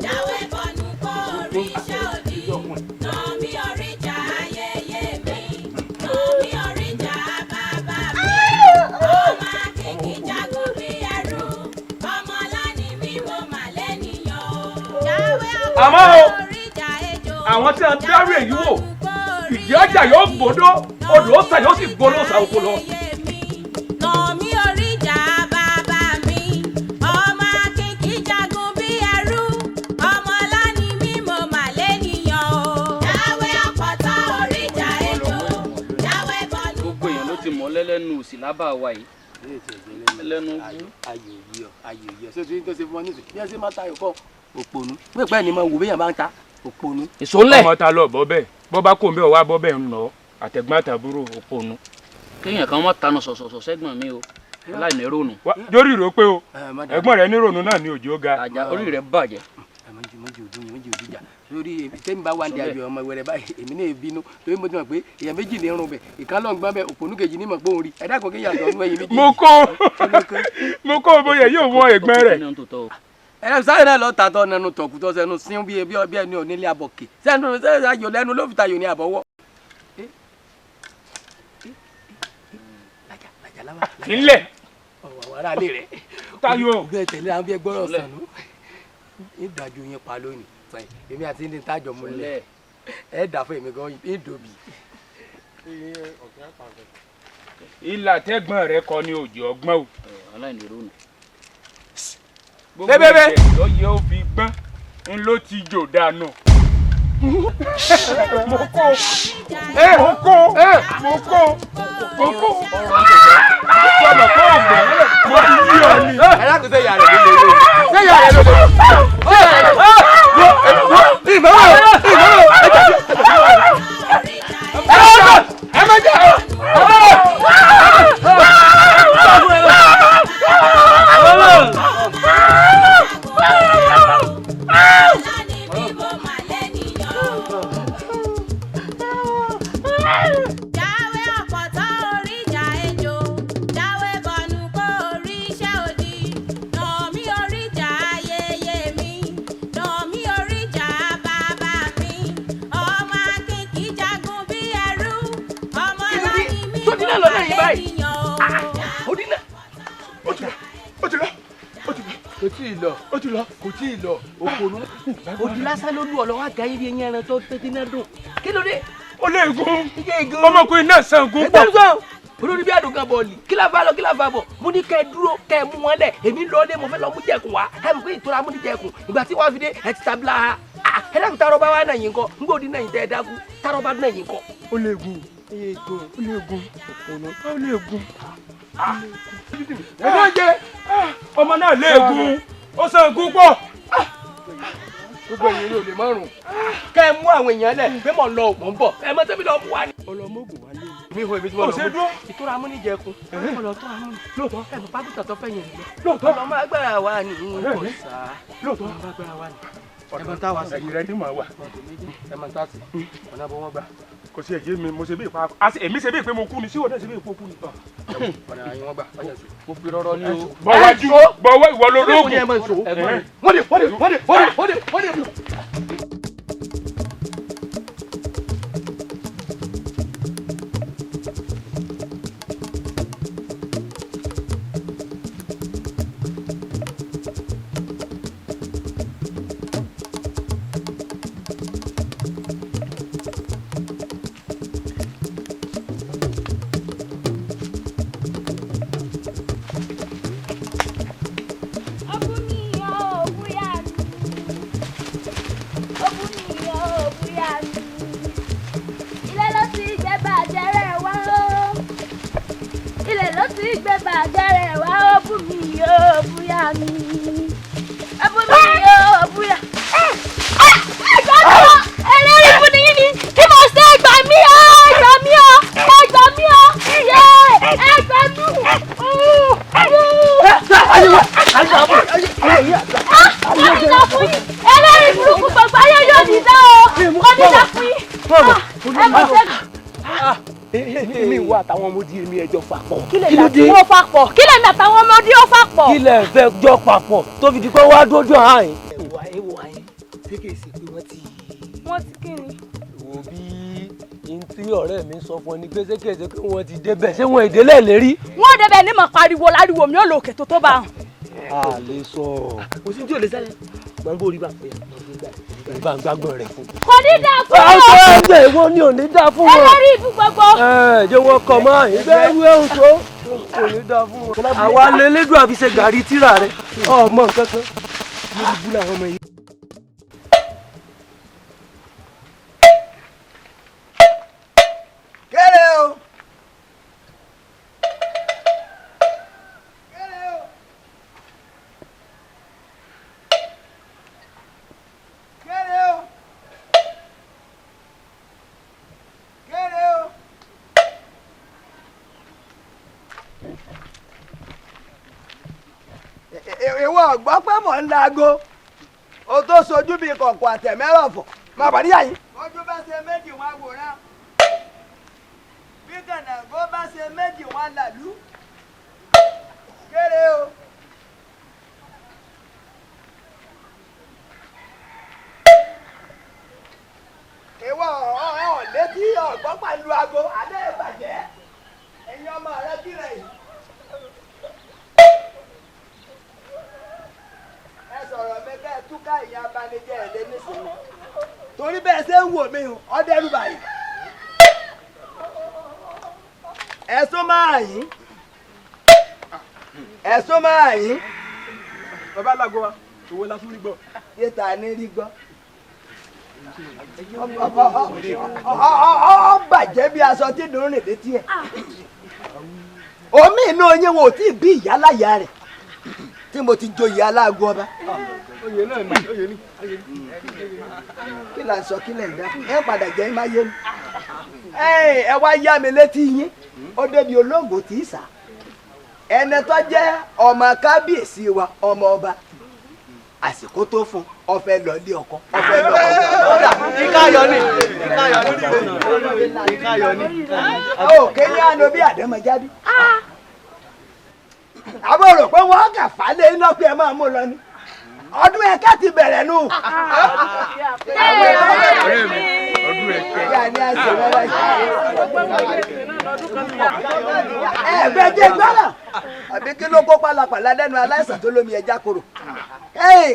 Àmọ́ o, àwọn tí a ń dárú èyí wò, ìdí ọjà yóò gbódó, odò ó sàn yóò sì gbódó sàn oko lọ. Nà mí oríjà bàbá mi, ọmọ akínkí jagun bí ẹrú, ọmọ ọlá ni mí mo mà lénìyàn o. Jáwé ọ̀pọ̀tọ́ oríjà ejò, jáwé bọ́nú. Gbogbo èèyàn ló ti mọ̀ lẹ́lẹ́nu òsì lábà wa yìí. Lẹ́nu ayò yìí ọ, ayò yìí ọ, ṣé o ti ní tó ṣe fún ọ nísìnyí bí ẹ ṣe máa ta ayò kọ òpònú pípẹ́ ni mo wò béèyàn bá ń ta òpònú. Èso ńlẹ̀. Ọmọ ta lọ bọ́ bẹ́ẹ̀, bọ́ bá kò ń bẹ́ẹ̀ wá bọ́ bẹ́ẹ̀ ń nà ọ́, àtẹ̀gbọ́n àtàbúrò òpònú. Kéèyàn kan mọ́ tanu sọ̀sọ̀sọ̀ sẹ́gbọ̀n mi o, láì ní rònú. Jórí rò pé o, ẹ̀gbọ́n rẹ ní rònú náà ni òjò ga. Àjà orí rẹ bàjẹ́. Mọ̀jì òdùn yìí, mọ̀jì òdùn jà lórí tẹ́mi bá wà ní ayò ọmọ ìwẹ̀rẹ̀ báyìí, èmi náà bínú torí mo ti mọ̀ pé èèyàn méjì ní irun bẹ̀, ìkan lọ́n gbọ́n bẹ̀, òpònú kejì ní mọ̀ pé òun rí ẹ̀dá kan kéèyàn àtọ̀ ọdún ẹ̀yìn méjì. Mo kó bóyá yóò wọ ẹ̀gbọ́n rẹ̀. Ẹ̀rọ sáré náà lọ tàtọ̀ nẹnu tọ̀kùtọ̀ sẹ́nu sín bí ẹbí ẹni onílé abọ̀kè sẹ́nu sẹ́nu ayò lẹ́nu ló fi tayò ní àbọ̀wọ́. Nílẹ̀. Ọ̀wọ̀ ará ilé rẹ̀. Tayo. Bẹ́ẹ̀ tẹ̀lé àwọn bí ẹ gbọ́dọ̀ sànú. Ìdájú yín pa lónìí. Èmi àti ní tájọ mú lẹ̀. Ẹ dà fún èmi gan, ìdòbí. Ìlà tẹ́gbọ́n rẹ kọ ni òjò ọgbọ́n o. Aláìní ronú. Gbogbo ẹ̀jẹ̀ ló yẹ ó fi gbọ́n, ń ló ti jò dànù. Mo kó, mo kó, mo kó, mo kó. Sọ̀rọ̀ kó ọ̀gbọ́n, mo ti yí ọ ni. Ẹ láti ṣe ìyá rẹ̀ ló lè. Ṣé ìyá rẹ̀ ló lè? Ṣé ìyá rẹ̀ ló lè? Ìmọ̀wé, ìmọ̀wé, ẹ má jà. Jáwé ọ̀pọ̀tọ́ oríjà ejò, jáwé bọ̀nù kó orí iṣẹ́ òdì. Nà mí oríjà ayẹyẹ mi, nà mí oríjà bàbá mi. Ọmọ akínkí jagun bí ẹrú, ọmọ ọlá ni mí Tó dín náà lọ lẹ́yìn báyìí. ènìyàn o. Ó dín náà. Ó ti lọ, ó ti lọ, ó ti lọ. Kò tí ì lọ. Ó ti lọ. Kò tí ì lọ. Òpònú. Òdì lásán ló lù ọ lọ wá ga ibi eyín ẹran tó tẹ́tí náà dùn. Kí ló dé? Ó lé egun. Ọmọkùnrin náà san egun pọ̀. Ẹgbẹ́ sọ olórí bí àdùn kan bọ̀ọ̀lì. Kí la fa lọ, kí la fa bọ̀? Mo ní kẹ́ ẹ dúró, kẹ́ ẹ mú wọn lẹ̀. Èmi lọ lé, mo fẹ́ lọ mú jẹ̀kùn wá. Ẹ mọ̀ pé ìtura mú ní jẹ̀kùn. Ìgbà tí wọ́n fi dé, ẹ ti tabila ha. Ẹ dákun tarọ́ bá wà náà yín kọ́. N gbọ́dọ̀ náà yín tẹ́ ẹ dákú. Tarọ́ bá náà yín kọ́. Ó lé egun. Ó lé egun. Ó lé egun. Ẹ náà jẹ. Ọmọ náà lé egun. Ó san egun pọ̀. Gbogbo èyí ló lè márùn. Kẹ́ ẹ mú àwọn èèyàn lẹ̀ pé mò ń lọ mò ń bọ̀. Ẹ mọ tẹ́mi lọ mú wa ni. Ọlọmọgùn wa lé. Mi ò èmi tí mo lọ Ó ṣe dúró. Ìtura amúnijẹkun. Ọlọ tó amúni. Lóòótọ́. Ẹ mọ̀ pákútà tó fẹ̀yìn rẹ̀ lọ. Lóòótọ́. Ọlọmọ agbára wa ni Ọ̀rẹ́ mi. kò sá. Lóòótọ́. Ọlọmọ agbára wa ni. Ẹ mọ̀ tá wa sí. Ẹ̀yìn rẹ ni màá wà. Ẹ mọ̀ tá sí. Ọ̀nà bọ́ wọ́n gbà. Kò sí ẹ̀yẹ́ mi, mo ṣe bí ìpa. Èmi ṣe bí ìpè mo kú ni, síwọ́n náà ṣe bí ìpò kú ni. Ọ̀nà àyìn wọ́n gbà. Ọjà sí. Mo fi rọrọ ní o. Bọ̀ wájú, bọ̀ wá ìwọ ló lóògùn. Wọ́n dé, wọ́n dé, wọ́n dé, wọ́n dé, wọ́n dé, wọ́n dé. Ilẹ̀ ló ti gbé bàjẹ́ rẹ̀ wá o. Ilẹ̀ ló ti gbé bàjẹ́ rẹ̀ wá o. Bú mi o, búyà mi. Ẹ bú mi o, búyà. Ẹ gbà mí o! Ẹlẹ́rìí fún ni yín ni. Kí mo ṣe ẹ gbà mí o! Ẹ gbà mí o! Ẹ gbà mí o! Yé! Ẹ gbà mí! Ẹlẹ́rìí burúkú gbogbo ayé yóò ní dá o! Kò ní dá fún yín! Ẹ mọ̀ ṣe. Èmi wà àtàwọn ọmọdé èmi ẹjọ́ papọ̀. Kí lè dà wọ́n papọ̀? Kí lè mi àtàwọn ọmọdé ó papọ̀? Kí lẹ fẹ́ jọ papọ̀ tó fi di pé wàá dójú àárín. Ẹwà ẹwà yín ṣé kìí ṣe pé wọ́n ti. Wọ́n ti kí ni? Wo bí n tí ọ̀rẹ́ mi sọ fún ọ ni pé ṣé kìí ṣe pé wọ́n ti débẹ̀, ṣé wọ́n ìdílé lérí. Wọ́n débẹ̀ ní mọ̀ pariwo láriwo mi ò lò òkè tó tó bá hàn. A lè sọ. Kò sí tí ò lè ṣẹlẹ̀. Gbọ̀ngbò orí bá bá ń gbàgbọ́n rẹ̀ fún. Kò ní dáa fún ọ. ọ. Ẹgbẹ́ ìwọ ni ò ní dáa fún wọn. Ẹlẹ́rìí ìbú gbogbo. Ẹ jẹ́ wọ́n kọ̀ mọ́ ìgbẹ́ ìwé oṣù kò ní dáa fún wọn. Àwa lélẹ́dùn àfi ṣe gàrí tíra rẹ̀ ọmọ nǹkan kan lórí ibú làwọn ọmọ yìí. Kéré o. Kéré o. Kéré o. Ìwọ ọ̀gbọ́n pé mò ń laago o tó sojú bíi kọ̀ọ̀kọ̀ àtẹ̀mẹ́rọ̀fọ̀ máa bà níyà yìí. Ojú bá ṣe méjì wọn àwòrán, bí kànáńgó bá ṣe méjì wọn làlú. Kéré o. Ìwọ ọ̀ létí ọ̀gbọ́n pàlú aago alẹ́ ìbàjẹ́ ẹ̀yin ọmọ rẹ kírẹ̀ yìí. Ẹ sọ̀rọ̀ mi kẹ́ ẹ túká ìyá abanijẹ́ ẹ̀ lé nísìnyí torí bẹ́ẹ̀ ṣe ń wò mí o ọdẹ́rù báyìí. Ẹ̀sùn máa yín, ẹ̀sùn máa yín. Bàbá alágo wa, òwe la tún rí gbọ́. Yéta ní rí gbọ́. Ọ bàjẹ́ bí aṣọ tí dùn rìn létí ẹ̀. Omi inú oyin wo tí bí ìyá láyà rẹ̀ tí mo ti joyè aláàgọ́ ọba. Oyè náà ni, oyè ni. Kí là ń sọ, kí lẹ̀ ń dá ẹ padà jẹ́ má yé mi. Ẹ wá yá mi létí yín, ó débi olóògùn tí ì sà. Ẹni tó jẹ́ ọmọ kábíyèsí wa, ọmọ ọba, àsìkò tó fún ọfẹ lọ ilé ọkọ, ọfẹ lọ ọkọ. Ìkáyọ̀ ni, ìkáyọ̀ ni, ìkáyọ̀ ni. Ó kéde àná bí àdèmọ̀jáde. Àbọ̀ rò pé wọ́n kà fálé iná pé ẹ máa mú lọ ni. Ọdún ẹ̀ka ti bẹ̀rẹ̀ nù. Ọ̀rẹ́ mi, ọdún ẹ̀kẹ́. Ìyá ni a ṣe wọ́n wáyé. Ẹ bẹ jẹ́ gbọ́dọ̀. Àbí kí ló kó pálapàla lẹ́nu aláìsàn tó lómi ẹja koro.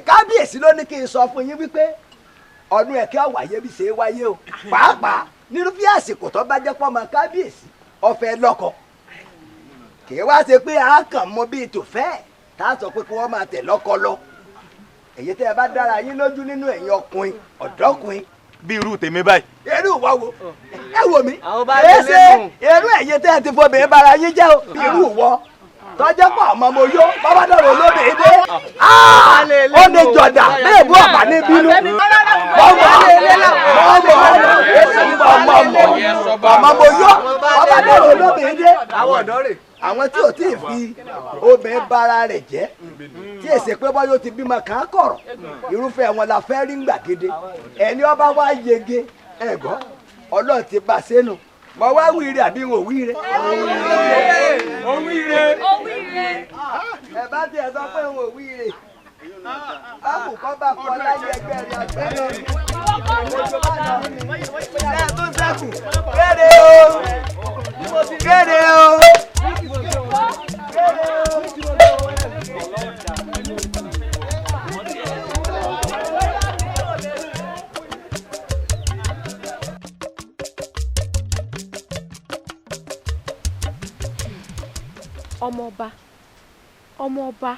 Kábíyèsí ló ní kí n sọ fún yín wípé ọdún ẹ̀kẹ́ ọ̀wáyé bí ṣe é wáyé o. Pàápàá nírúfẹ́ àsìkò tó bá jẹ́ pọ́nmọ kábíyèsí ọ̀fẹ́ lọ́kọ. Kì í wá ṣe pé a kàn mọ bíi tòfẹ́ tá a sọ pé kí wọ́n máa tẹ̀ lọ́kọ lọ. Èyí tẹ́ ẹ bá dára yín lójú nínú ẹ̀yin ọkùnrin ọ̀dọ́kùnrin. Bí irú tèmi báyìí. Irú ìwọ wo? Ẹ wò mí. Èé ṣe irú ẹ̀yin tẹ́ ẹ ti fọbìnrin bara yín jẹ́ o. Bí irú ìwọ tọ́jọ́ pọ̀ ọmọ mo yó bàbá dọ̀rọ̀ olóbìnrin dé. Ó ní jọ̀dà bẹ́ẹ̀ bú ọ̀bà ní bínú. Ọmọ mo yó bàbá dọ̀rọ̀ olóbìnrin dé. Àwọn tí ò tí ì fi obìnrin bara rẹ̀ jẹ́ tí èsè pé bọ́yọ̀ ti bímọ kàn án kọ̀rọ̀ irúfẹ́ wọn la fẹ́ rí gbàgede ẹni ọba wá yege ẹ̀gbọ́n Ọlọ́run ti bá a sẹ́nu mo wá wíire àbí n ò wíire. Ó wíire. Ẹ bá tiẹ̀ sọ pé n ò wíire báwo kọ́ bá kọ́ láyé ẹgbẹ́ rẹ̀ àgbẹ̀ náà. Ẹ tó sẹ́kù kéde o, kéde o. Ọmọọba, ọmọọba,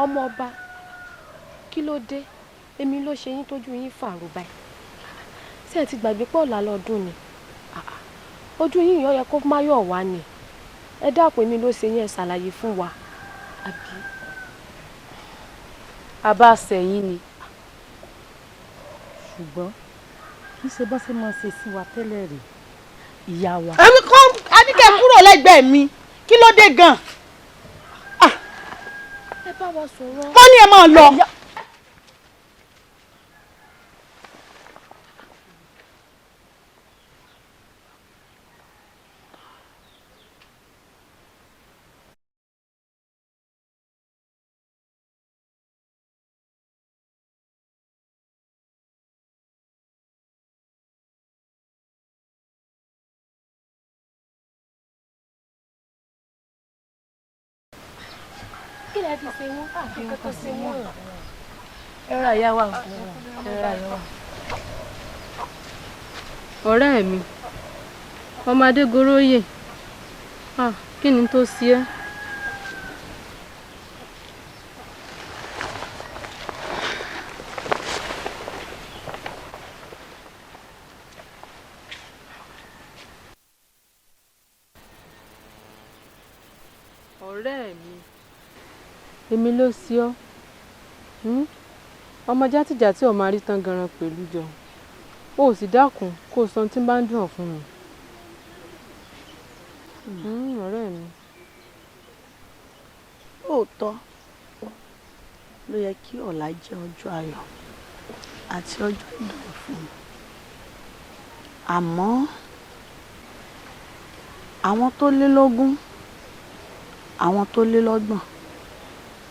ọmọọba, kí ló dé? Èmi ló ṣe yín tójú yín fàrò báyìí. Ṣé ẹ ti gbàgbé pé ọ̀la lọ́dún ni? Ojú yín yọ yẹ kó má yọ̀ wá ni. Ẹ dákun, èmi ló ṣe yín, ẹ ṣàlàyé fún wa. Àbí? Àbá sẹ́yìn ni. Ṣùgbọ́n kì í ṣe bá ṣe máa ṣe sí wa tẹ́lẹ̀ rè, ìyá wa. Èmi kọ́ Adíkẹ́ kúrò lẹ́gbẹ̀ẹ́ mi. Kí ló dé gan-an? Ẹ bá wa sọ̀rọ̀. Wọ́n ní ẹ máa lọ. Kí lẹ fi ṣe wọ́n? Àfi nǹkan ṣe wọ́n. Ẹ ra ìyá wa, ẹ ra ìyá wa. Ọ̀rẹ́ mi, ọmọ Adégoróyè, ah, kí ni tó ṣe ẹ́? Ọ̀rẹ́ mi, èmi ló ṣe ọ́. Ọmọ játìjàtì ọ̀ máa rí tán ganan pẹ̀lú jọ. O ò sì dákun kó o sọ ohun tí ń bá ń dùn ọ́ fún mi. Ọ̀rẹ́ mi. Lóòótọ́ ló yẹ kí ọ̀la jẹ́ ọjọ́ ayọ̀ àti ọjọ́ ìdùnnú fún mi. Àmọ́ àwọn tó lé lógún, àwọn tó lé lọ́gbọ̀n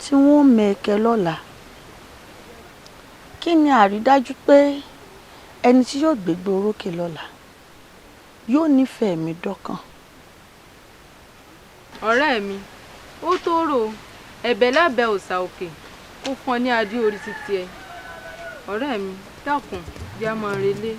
tí wọ́n ó mẹ̀ẹ́kẹ́ lọ́la, kí ni àrídájú pé ẹni tí yóò gbégbá orókè lọ́la yóò nífẹ̀ẹ́ mi dọ́kàn? Ọ̀rẹ́ mi, ó tó rò ó, ẹ̀bẹ̀ lábẹ́ òòṣà òkè kó fún ọ ní adé orí títí ẹ. Ọ̀rẹ́ mi, dákun jẹ́ á máa relé.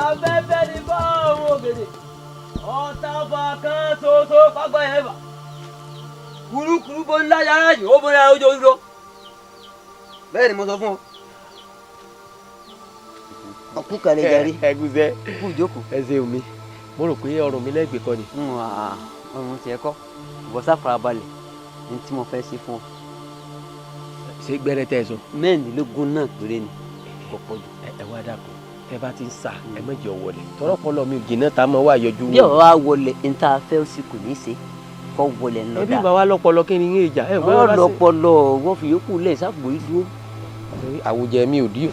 Afẹ́fẹ́ ní fọ́ọ̀mù ògèdè, ọ̀tá ọba kan ṣoṣo fagbọ́ ẹ̀ fà. Kúrúkúrú bó ńlá yàrá yìí, ó bóra ojú ojú lọ. Bẹ́ẹ̀ ni mo sọ fún ọ. Ọkú kalẹ̀ jàre. Ẹ gúnṣẹ́. Kú ìjókòó. Ẹ ṣeun mi. Mo rò pé ọrùn mi lẹ́gbẹ̀ẹ́ kọ́ ni. Ọrùn tiẹ̀ kọ́, ìwọ sá farabalẹ̀ ní tí mo fẹ́ ṣe fún ọ. Ṣé gbẹ́rẹ́ tẹ́ ẹ sọ? 24 náà péré ni, kò pọ̀ jù. Ẹ wá dákun, tẹ bá ti ń sà ẹ má jẹ́ ó wọlé, tọrọpọlọ mi ò jìnnà tá a máa wá yọjú. Bí ọ̀rọ̀ wa wọlé, n ta fẹ́ ó sì kò ní í ṣe kọ́ wọlé ńlọ ẹbí bá wa lọ́pọlọ kí ni yín ìjà ẹ wọ́n lọ́pọlọ wọ́n fi yòókù lẹ̀ sápò yìí dúró. Àwùjẹ mi ò dí o.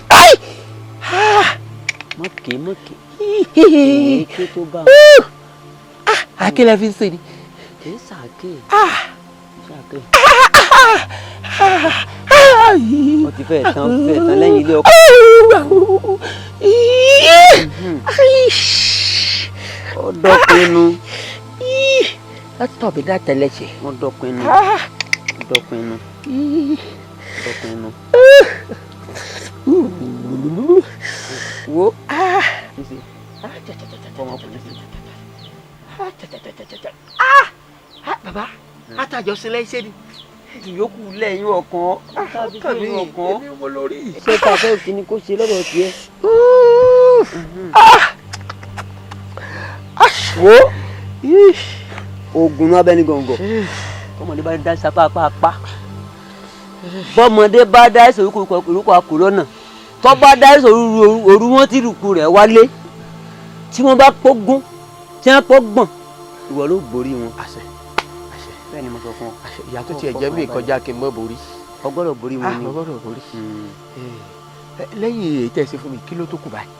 Mọ̀kè mọ̀kè èké tó bá wọn. Akílẹ̀ fi ń sè ni. Kì í sàké. Sàké. Ó ti fẹ́ tán lẹ́yìn ilé ọkọ. Ó dọ́pinnu. Látọ̀ mi látẹlẹsẹ̀. Ó dọ́pinnu. Dọ́pinnu. Dọ́pinnu. Wo. Bàbá, àtàjọ sílẹ̀ iṣẹ́ ni. Ìyókù lẹ́yìn ọkàn. Ọkàn mi, èmi wo lórí. Ṣé ká fẹ́ kí ni kó ṣe lọ́dọ̀ tiẹ̀? Wo oògùn náà abẹ́ni gọ̀ǹgọ̀. Bọ́mọdé bá dá sapá apá. Bọ́mọdé bá dá ẹ̀sọ̀ orúkọ akò lọ́nà. Tọ́ bá dá ẹ̀sọ̀ òru wọn tí ìrùkù rẹ̀ wálé. Tí wọ́n bá pógún, tí wọ́n pọ́gbọ̀n, ìwọ ló borí wọn. Àṣẹ. Àṣẹ. Bẹ́ẹ̀ ni mo sọ fún ọ. Ìyá tó tiẹ̀ jẹ́ mi kọjá kí n mọ́ borí. O gbọ́dọ̀ borí wọn ni. Mo gbọ́dọ̀ borí. Lẹ́yìn èyí tẹ́ ẹ ṣe fún mi, kí ló tó kù báyìí?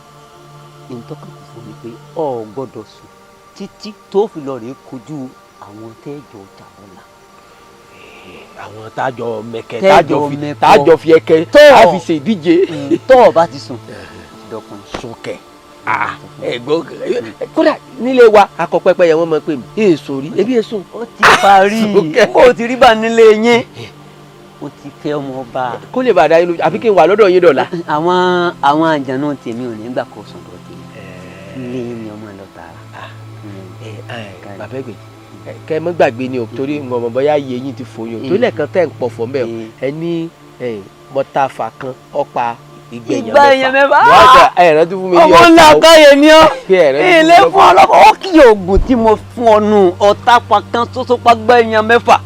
Ìtọ́kàn kù fún mi pé o gbọ́dọ̀ sùn títí tó fi lọ rèé kojú àwọn tẹ́jọ jà lọ́la. Àwọn tájọ mẹ̀kẹ́, tájọ fi ẹkẹ, tá fi ṣe ìdíje. Tọ́ ọ bá ti sùn, dọkùn. Sùn kẹ̀. Ẹ̀gbọ́n kódà nílé wa akọ pẹ́pẹ́ yẹn wọ́n mọ̀ pé mi èso rí ebi èso. Ó ti parí, bó ti rí bá nílé yín, ó ti fẹ́ ọmọ ọba. Kó lè bàdá yín lójú àbí kí n wà lọ́dọ̀ yín dọ̀la. Àwọn àjànú tèmi ò ní gbà kó sùn lọ tèmi, ilé yín ni ọmọ lọ tààrà. Bàbá ẹgbẹ́ kẹ mọ́ gbàgbé ni o, torí mo mọ̀ bóyá iye yín ti fò yín o, torí lẹ́ẹ̀kan tẹ́ ń pọ̀fọ̀ mbẹ́ o, ẹ ní mọ́tàfà kan ọ̀pá ìgbà èèyàn mẹ́fà. Ọmọ ńlá káyè ni ọ ilé fún ọlọ́pàá ó kí oògùn tí mo fún ọ nù ọ̀tá pa kan ṣoṣo pa gbá èèyàn mẹ́fà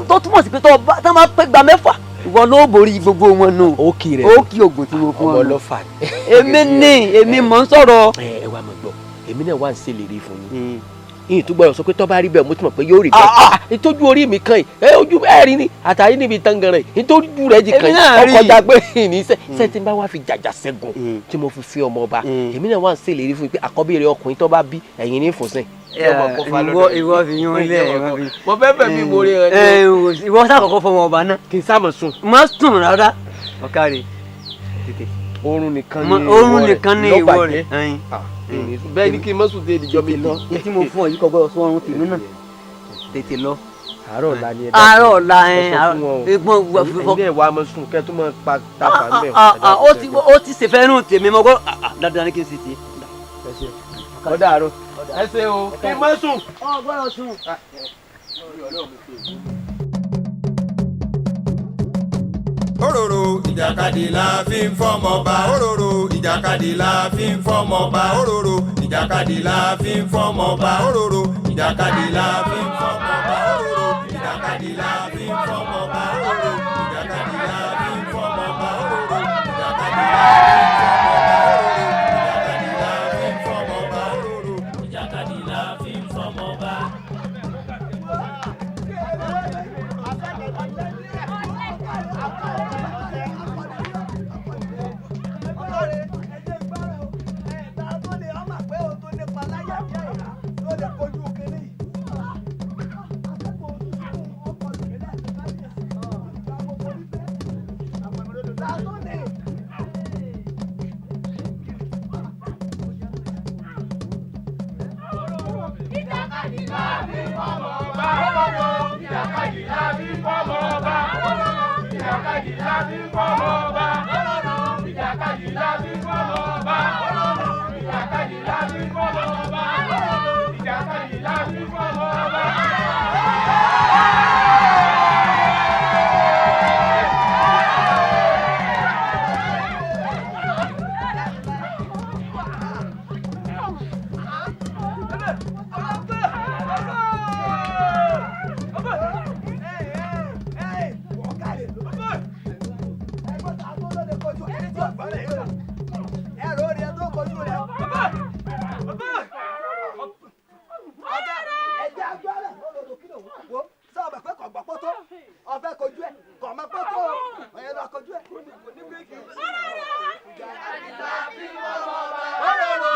tó túmọ̀ sí pé tó bá pẹ́ gba mẹ́fà ìwọ ló borí gbogbo wọn nù. Ó kì rẹ ó kí oògùn tí mo fún ọ nù. Ọmọ ọlọ́fà ni. Èmi ni èmi mọ̀ ń sọ̀rọ̀. Ẹ wá mọ̀ gbọ́, èmi náà wà ń ṣèlérí fún yín, yìí tó gbọ́dọ̀ sọ pé tó bá rí bẹ́ẹ̀ mo ti mọ̀ pé yóò rí bẹ́ẹ̀. Ìtọ́jú orí mi kan yìí, ojú ẹ rí ni àtàrí níbi tangaran yìí, ìtọ́jú rẹ̀ ti kàn yìí, ọkọjà pé ìníṣẹ́ Ṣé tí n bá wá fi jàjà ṣẹ́gun tí mo fi fi ọmọ ọba, èmi náà wà ń ṣèlérí fún yín pé àkọ́bí rẹ̀ ọkùnrin tó bá bí ẹ̀yin ní ìfọ̀sìn. Ìwọ fi yún lẹ, ìwọ fi. Mo fẹ́ fẹ́ mi mo rí ẹ. Ìwọ sá kọ́kọ́ fọmọ ọba náà. Kì í sáà mọ̀ sùn. Má sùn rárá. Ọ̀kàrẹ̀ tètè. Oorun nìkan ni Oorun nìkan ni ìwọ rẹ̀. Bẹ́ẹ̀ ni kí n má sùn dé ìdíjọ́ mi lọ. Ní tí mo fún ọ yìí kò gbọ́dọ̀ sún ọrùn tèmi náà. Tètè lọ. Àárọ̀ ọ̀la ni ẹ. Àárọ̀ ọ̀la ẹ. Ẹ̀yin náà wàá mọ̀ sùn kẹ́ tó mọ̀ pa tàfà ń bẹ̀. Ó ti ṣèfẹ́ nù tèmi mọ́ gbọ́ dandan ni kí n sì ti. Ó dàárọ̀. Ẹ ṣe o, kí n má sùn. Ọ gbọ́dọ̀ sùn. Òróró ìjàkadì la fi ń fọ́mọ bá. Òróró ìjàkadì la fi ń fọ́mọ bá. Òróró ìjàkadì la fi ń fọ́mọ bá. Òróró ìjàkadì la fi ń fọ́mọ bá. Òróró ìjàkadì la fi ń fọ́mọ bá. Òróró ìjàkadì la fi ń fọ́mọ bá. Òróró ìjàkadì la fi ń fọ́mọ bá. Òróró ìjàkadì la fi ń fọ́mọ bá. Òróró ìjàkadì la fi ń fọ́mọ bá. Ìjàkadì la fi fọ́mọ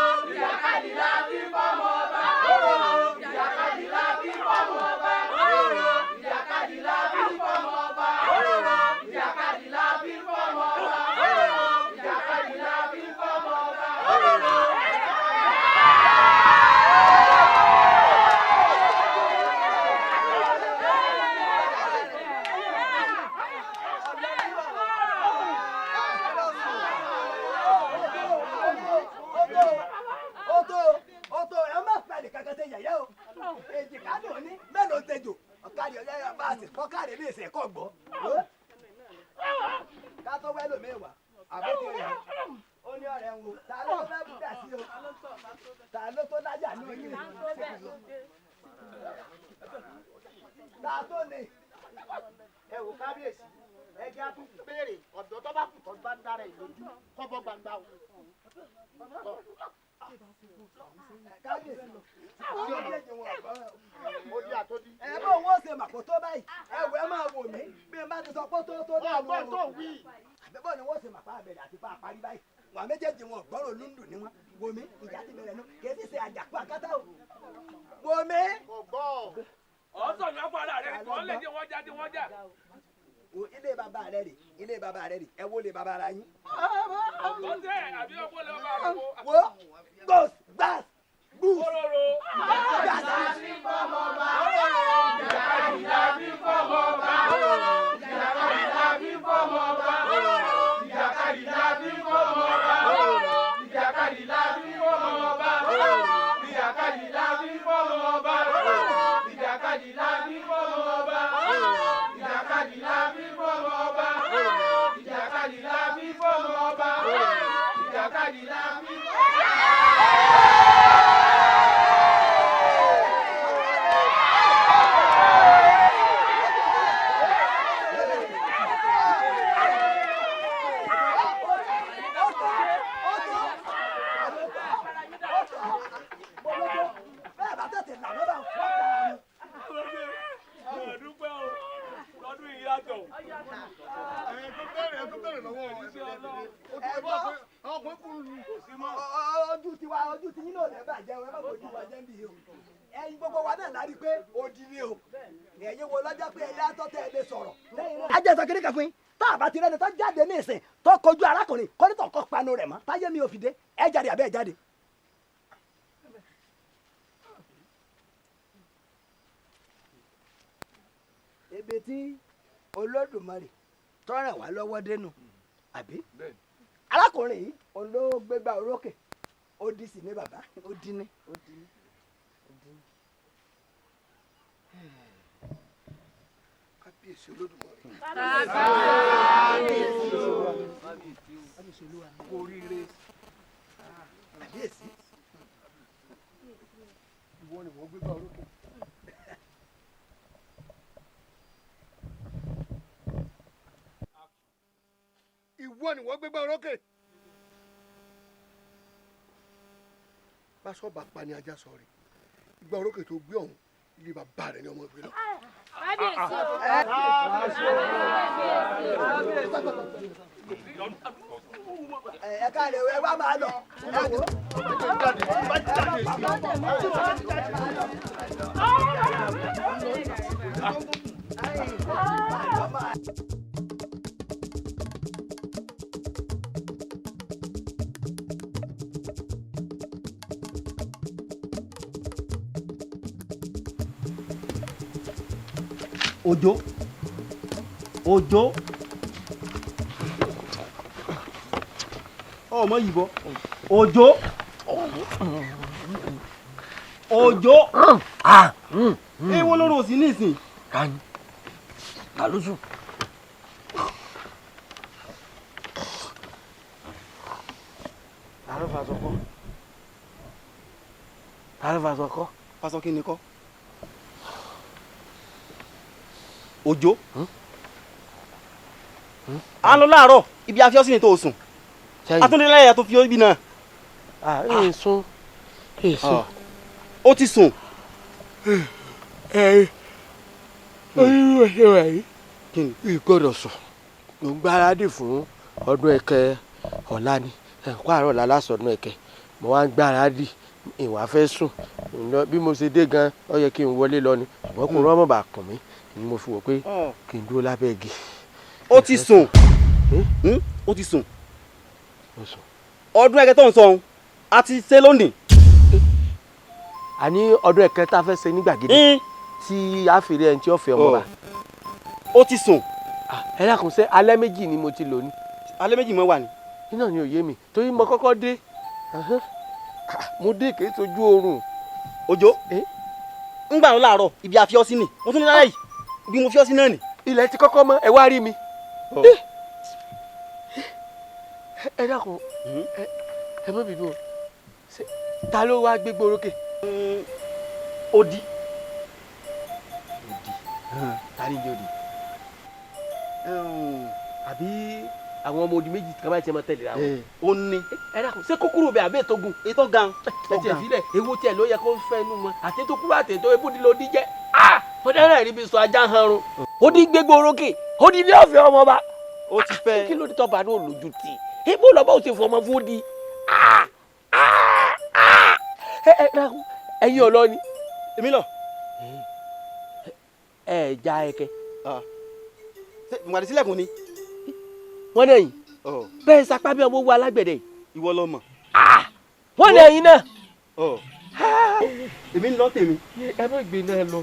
ọba. náà la rí i pé odi ni o. Ẹ̀yin wo lọ́jọ́ pé ẹ̀yà tọ́tẹ̀ ẹ̀ lè sọ̀rọ̀. Ajẹ́ sọ kiri kan fún yín. Tá a bá ti rẹ́ni tó jáde ní ìsìn tó kojú arákùnrin kọ́nítọ̀ kọ́ panu rẹ̀ mọ́ táyé mi ò fi dé ẹ jáde àbẹ́ ẹ jáde. Ibi tí Olódùmarè tó ràn wá lọ́wọ́ dénú àbí arákùnrin yìí olóògbégbá orókè ó di sí ní bàbá ó di ní. Kábíyèsí Olódùmarè. Kábíyèsí olúwa. Kú oríire. Kábíyèsí. Ìwọ ni wọ́n gbégbá orókè. Ìwọ ni wọ́n gbégbá orókè. Báṣọ bá pa ni ajá sọ rè. Ìgbà orókè tó gbé ọ̀hún ilé bàbá rẹ̀ ni ọmọ ìgbé lọ. Ẹ káàlẹ̀ ẹ wá máa lọ. Ẹ wò. Òjó Òjó ọmọ yìí bọ Òjó Òjó ewo lóru òsì nísìn. Ta ló sùn. Ta ló fa sọkọ? Ta ló fa sọkọ? Fasọ kí ni kọ́? Òjó à ń lọ láàárọ̀ ibi afiọ́sí ni tó sùn atúndínláyà tó fi ibi náà. Ẹ sùn ẹ sùn. Ó ti sùn. Ẹ onírúurú ṣe wà yìí ìgbọ́dọ̀ sùn. Mo ń gbáradì fún ọdún ẹ̀kẹ́ ọ̀la ni ẹ̀kọ́ àárọ̀ ọ̀la lásọdún ẹ̀kẹ́ mo wá ń gbáradì ìwà fẹ́ sùn bí mo ṣe dé gan ó yẹ kí n wọlé lọ ni ṣùgbọ́n kò rọ́mọ̀ bá kùn mí ni mo fi wò pé kí n dúró lábẹ́ igi. Ó ti sùn ó ti sùn ọdún ẹ̀kẹ́ tó ń sọ ohun a ti ṣe lónìí. Àní ọdún ẹ̀kẹ́ tá a fẹ́ ṣe ní gbàgede tí a fi rí ẹni tí ó fẹ́ ọmọ bá. Ó ti sùn. Ẹ dákun ṣé alẹ́ méjì ni mo ti lò ní. Alẹ́ méjì mọ́ wà ní. Iná ni òye mi torí mo kọ́kọ́ dé mo dé kì í sojú oorun. Òjó ń gbà lọ láàárọ̀ ibi àfiọ́sí ni mo tún ní lálẹ́ yìí ibi mo fiọ́sí náà ni. Ilẹ̀ ti kọ́kọ́ mọ́ ẹ wá rí mi. Ẹ dákun ẹ má bínú o ta ló wá gbégbó orókè. Odi. Odi ta ni jẹ́ odi. Àbí àwọn ọmọ odi méjì kan bá tiẹ̀ máa tẹ̀lé ra wọn. Ó ní. Ẹ dákun ṣé kúkúrú bẹ àbí ètò gun. Ètò gan. Ẹ tiẹ̀ sílẹ̀ ewu tiẹ̀ ló yẹ kó fẹ́ nu wọn àti ètò kúrú àti ètò ebúdi ló díjẹ́. Mo dáná rí bí sọ ajá hanrun. Ó di gbégbó orókè ó di ní ọ̀fẹ́ ọmọ ọba. Ó ti fẹ́. Kí ló dé tọ́ba ní olójú tì ibo lọ́ba ò ti fọmọ fún di. Ẹ̀yin ọlọ́ni. Èmi lọ. Ẹ já ẹkẹ. Ìwádìí sílẹ̀kùn ni. Wọ́n dẹ̀yìn. Bẹ́ẹ̀ sapá bí ọmọ owó alágbẹ̀dẹ. Ìwọ lọ mọ̀. Wọ́n dẹ̀yìn náà. Èmi ń lọ tèmi. Ẹ má gbé náà lọ.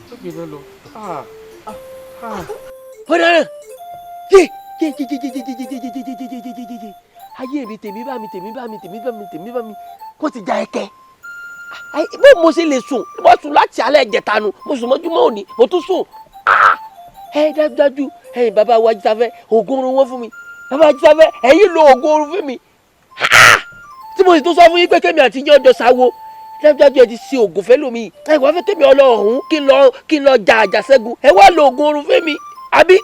Má gbé náà lọ. Wọ́n dẹ̀yìn. Yé yé yé yé yé yé yé yé yé yé yé yé yé ayé mi tèmi bá mi tèmi bá mi tèmi bá mi tèmi bá mi kó ti já ẹkẹ. Bó mo ṣe lè sùn mo sùn láti alẹ́ ìjẹta nu mo sùn mọ́júmọ́ òní mo tún sùn. Ẹ dájúdájú ẹ̀yin bàbá wa Ajísáfẹ́ oògùn oorun wọn fún mi bàbá Ajísáfẹ́ ẹ̀yin lo oògùn oorun fún mi tí mo sì tún sọ fún yín pé kémi àti yín ọjọ́ sáwo dájúdájú ẹ ti ṣe oògùn fẹ́ lómi ẹ wá fẹ́ kémi ọlọ́ọ̀hún kí n lọ jà àjàṣẹ́gun ẹ wá lo oògùn oorun fún mi àbí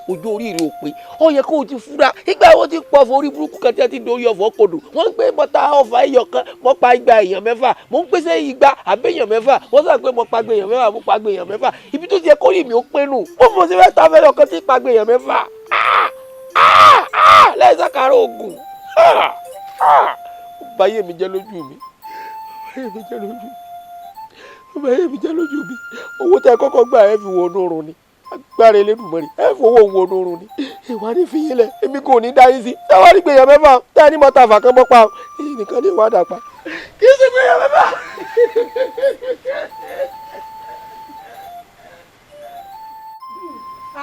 ojú orí rẹ ò pé ó yẹ kó o ti fura ìgbà wo ti pọ̀ fún orí burúkú kan tí a ti dorí ọ̀fọ̀ kodò wọ́n ń pè mọ́ta ọ̀fà ẹyọ kan mọ́ pa igba èèyàn mẹ́fà mò ń pèsè igba àbẹ́yàn mẹ́fà wọ́n sọ pé mo pa gbé èèyàn mẹ́fà mo pa gbé èèyàn mẹ́fà ibi tó ti yẹ kórìí mi ó pé nù mo fò sí mẹ́ta fẹ́rẹ̀ ọ̀kan tí pa gbé èèyàn mẹ́fà lẹ́yìn sàkárà oògùn ó báyé mi jẹ́ lójú mi báyé mi jẹ́ lójú mi. Ló bá yé mi jẹ́ lójú mi. Owó tẹ kọ́kọ́ gbà ẹ fi wọnú oorun ni. Agbára Elédùmarè ẹ fowó wọnú oorun ni. Ìwà ní fi yín lẹ̀, èmi kò ní dá yín sí. Táwa ní gbèyàn mẹ́fà, tá a ní mọ́ta àfà kan bọ́ pa o. Èyí nìkan ní ìwádàá pa. Kì í ṣe gbèyàn mẹ́fà.